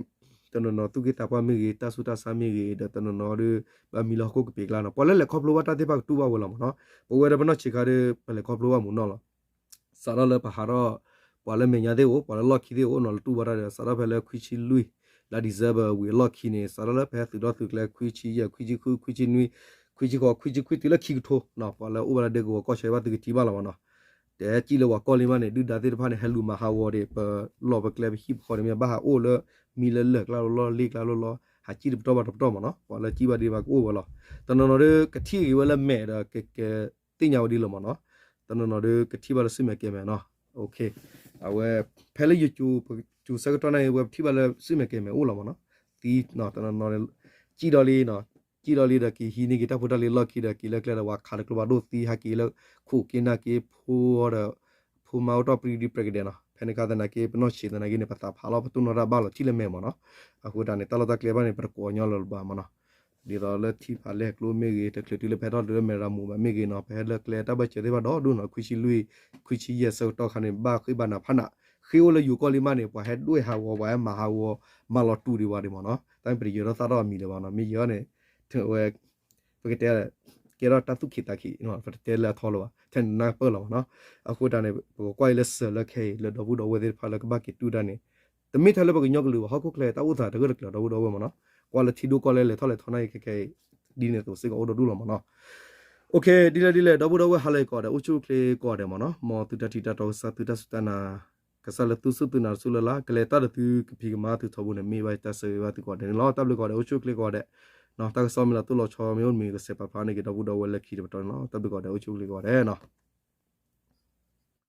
တနီၤနီၤသူၣ်က့သးပှၢ်မ့ၢ်ဂ့ၤ တၢ်ဆူးတၢ်ဆါမ့ၢ်ဂ့ၤ ဒီးတနီၤနီၤဒီး ဘၣ်မံလၢဟီၣ်ခိၣ်ကပ့ၤကျါနီၤ ပှၤလၢလဲၤခီဖျိဘၣ်တၢ်သ့ၣ်တဖၣ်ကတူၢ်ဘၣ်ဝဲလီၤမ့ၢ်နီၤ ပဝဲဒၣ်ပနီၢ်ဆံးခါဒီး ပလဲၤခီဖျိဘၣ်မူနီၢ်လီၤ စးထီၣ်လၢပဟးထီၣ် ပှၤလၢမဲာ်ညါသ့ၣ်အိၣ် ပှၤလၢလီၢ်ခံသ့ၣ်အိၣ်နီၤ လၢတူၢ်ဘၣ်တၢ်ဒီး စးထီၣ်ဖဲလၢခွံဆံလွံၢ် လါ December ဝံၤအလီၢ်ခံန့ၣ် စးထီၣ်လၢဖဲသုးဒီၣ်သုးကျဲ ခွံဆံယဲၢ် ခွံဆံဃု ခွံဆံနွံ ခွံဆံဃိး ခွံဆံခွံ တုၤလၢခံကထိနီၤ ပှၤလၢအိၣ်ဘၣ်လၢဒဲကဝီၤကီၢ်ဆၢဘၣ်သုကထံၣ်ဘၣ်လီၤမ့ၢ်နီၤ တဲစံၣ်လၢပှၤကီၢ်လံမးန့ၣ် ဒုၣ်ဒါသ့ၣ်တဖၣ်န့ၣ် ဟဲလူၤမၤဟးဂီၤဒီး ပလီၢ်ပကျဲပဟံၣ်ပဃီန့ၣ် မ့ၢ်ဘၣ်ဟးအိၣ်လၢ မံလၢလၢၢ်ကျါလိၤလီၤ လ့ကျါလိၤလီၤ ဟးစံၣ်တပတီၢ်ဘၣ်တပတီၢ်မ့ၢ်နီၤ ပှၤလၢစံၣ်ဘၣ်ဒံးဘၣ်ကအိၣ်ဝဲလီၤ တနီၤနီၤဒီး ကထံၣ်ဂ့ၤဝဲလၢမဲာ်ဒီး ကကသ့ၣ်ညါဝဲဒ်လီၤမ့ၢ်နီၤ တနီၤနီၤဒီး ကထံၣ်ဘၣ်လၢစုမဲာ်ကဲမဲာ်နီၤ အဝဲ ဖဲလၢယိၤကၠိၤဆၢကတီၢ်န့ၣ် ဝဲပထံၣ်ဘၣ်လၢစုမဲာ်ကဲမဲာ်အိၣ်လီၤမ့ၢ်နီၤ သံ တနီၤနီၤ စံၣ်ဒီးလံ စံၣ်ဒီးလံဒီးက့ၤဟံးန့ၢ်က့ၤတၢ်ဖိတၢ်လံၤလီၢ်ခံဒီးက့ၤလၢကျဲဒီး ဝၤခးတကျိဘၣ်ဒိၣ်သံ ဟဲက့ၤလၢခိၣ်က့နၢ်က့ၤဖိဒီး ဖိမါအိၣ်တီၢ်ပြံဒံပြဲကဒဲးနီၤ ဖဲန့ၣ်ခါသနာ်က့ ပနီၢ်ဆံးသနာ်က့န့ၣ် ပသးဖးလီၤ ပတိၢ်နီၣ်တၢ်ဘၣ်လီၤ ထံၣ်လၢမဲာ်မ့ၢ်နီၤ အဃိတၢ်န့ၣ် တၢ်လီၢ်တၢ်ကျဲဘၣ်န့ၣ် ပတကိးညီလၢၤဘၣ်မ့ၢ်နီၤ ဒ်သိးလၢထံဖးလဲၢ်ကျိမ့ၢ်ဂ့ၤ တချုးတုၤလၢဖဲထီၣ်တုၤလၢမဲၢ်ရမူးဘၣ်မ့ၢ်ဂ့ၤနီၤ ပဟဲလၢကျဲတၢ်ဘၢၣ်စၢၤသ့ၣ်တဖၣ်ဒီဒူၣ်နီၤ ခွံဆံလွံၢ် ခွံဆံယဲၢ်ဆၢကတီၢ်ခါန့ၣ် ဘၣ်ဃ့ဘၣ်နးဖးနး ဃ့အိၣ်လၢယိၤကီၢ်လံမးန့ၣ် ပှၤဟဲဒွဲၣ်ဟးဂီၤ ပှၤဟဲမၤဟးဂီၤ မၤလီၤတူာ်ဒံးဝဲဒံးမ့ၢ်နီၤ တၢ်မ့ၢ်ပတယၢၤထီၣ်သၣ်ထီၣ်အမံၤလၢၤဘၣ်နီၤ မ့ၢ်ယၢၤန့ၣ် ဝဲ ပကတဲ ကဲထီၣ်တၢ်သူၣ်ခံသးခံ ပတတဲလၢအထီလၢၤဘၣ် ထဲန့ၣ်နၢ်ပၢၢ်လီၤမ့ၢ်နီၤ အဃိတၢ်န့ၣ် ပကကွၢ်အံၤလၢစၢၤလၢခဲအံၤ လၢဒီပုၢ်ဒီဝဲၢ်သ့ၣ်တဖၣ်လၢကဘၣ်က့ၤတူၢ်တၢ်န့ၣ် တမ့ၢ်ထဲလၢပကညီကလုာ်ဘၣ် ဟီၣ်ခိၣ်ချၢတၢ်အိၣ်သးတဂၢၢ်တကျၢၤဒီပုၢ်ဒီဝဲၢ်မ့ၢ်နီၤ ကွၢ်လၢထံဒိၣ်ကီၢ်လဲၢ်လဲၤထီၣ်လဲၤထီနာ်က့ခဲခဲအံၤ ဒ်န့ၣ်အသိးစ့ၢ်ကီးအိၣ်ဒီဒူၣ်လီၤမ့ၢ်နီၤ OK ဒ်လဲၣ်ဒ်လဲၣ် ဒီပုၢ်ဒီဝဲၢ်ဟါလၢအဂ့ၤကိးဂၤဒဲး အိၣ်ဆူၣ်အိၣ်ချ့ကိးဂၤဒဲးမ့ၢ်နီၤ မ်သုတၢ်ထံၣ်တၢ်တီကစၢ် သုတၢ်စူၢ်တၢ်နာ် ကစၢ်လၢသုစူၢ်သုနာ်တစူၢ်လၢ်လၢ် ကလဲၤတၢ်ဒီးသုကဖံးကမၤသုထီဘိန့ၣ် မ့ၢ်ဘၣ်တၢ်ဆၢဂ့ၤဘၣ်သုကိးဂၤဒဲးန့ၣ်လီၤ. တၢ်ဘျုးကိးဂၤဒဲး အိၣ်ဆူၣ်အိၣ်ချ့ကိးဂၤဒဲး တၢ်ကစီၣ်မ့ၢ်လီၤတိၢ်လီၤဆီမ့ၢ်အိၣ်မ့ၢ် ကစဲးပာ်ဖျါန့ၢ်က့ၤဒီပုၢ်ဒီဝဲၢ်လၢခံတပတီၢ်န့ၣ်လီၤ. တၢ်ဘျုးကိးဂၤဒဲး အိၣ်ဆူၣ်အိၣ်ချ့ကိးဂၤဒဲးနီၤ.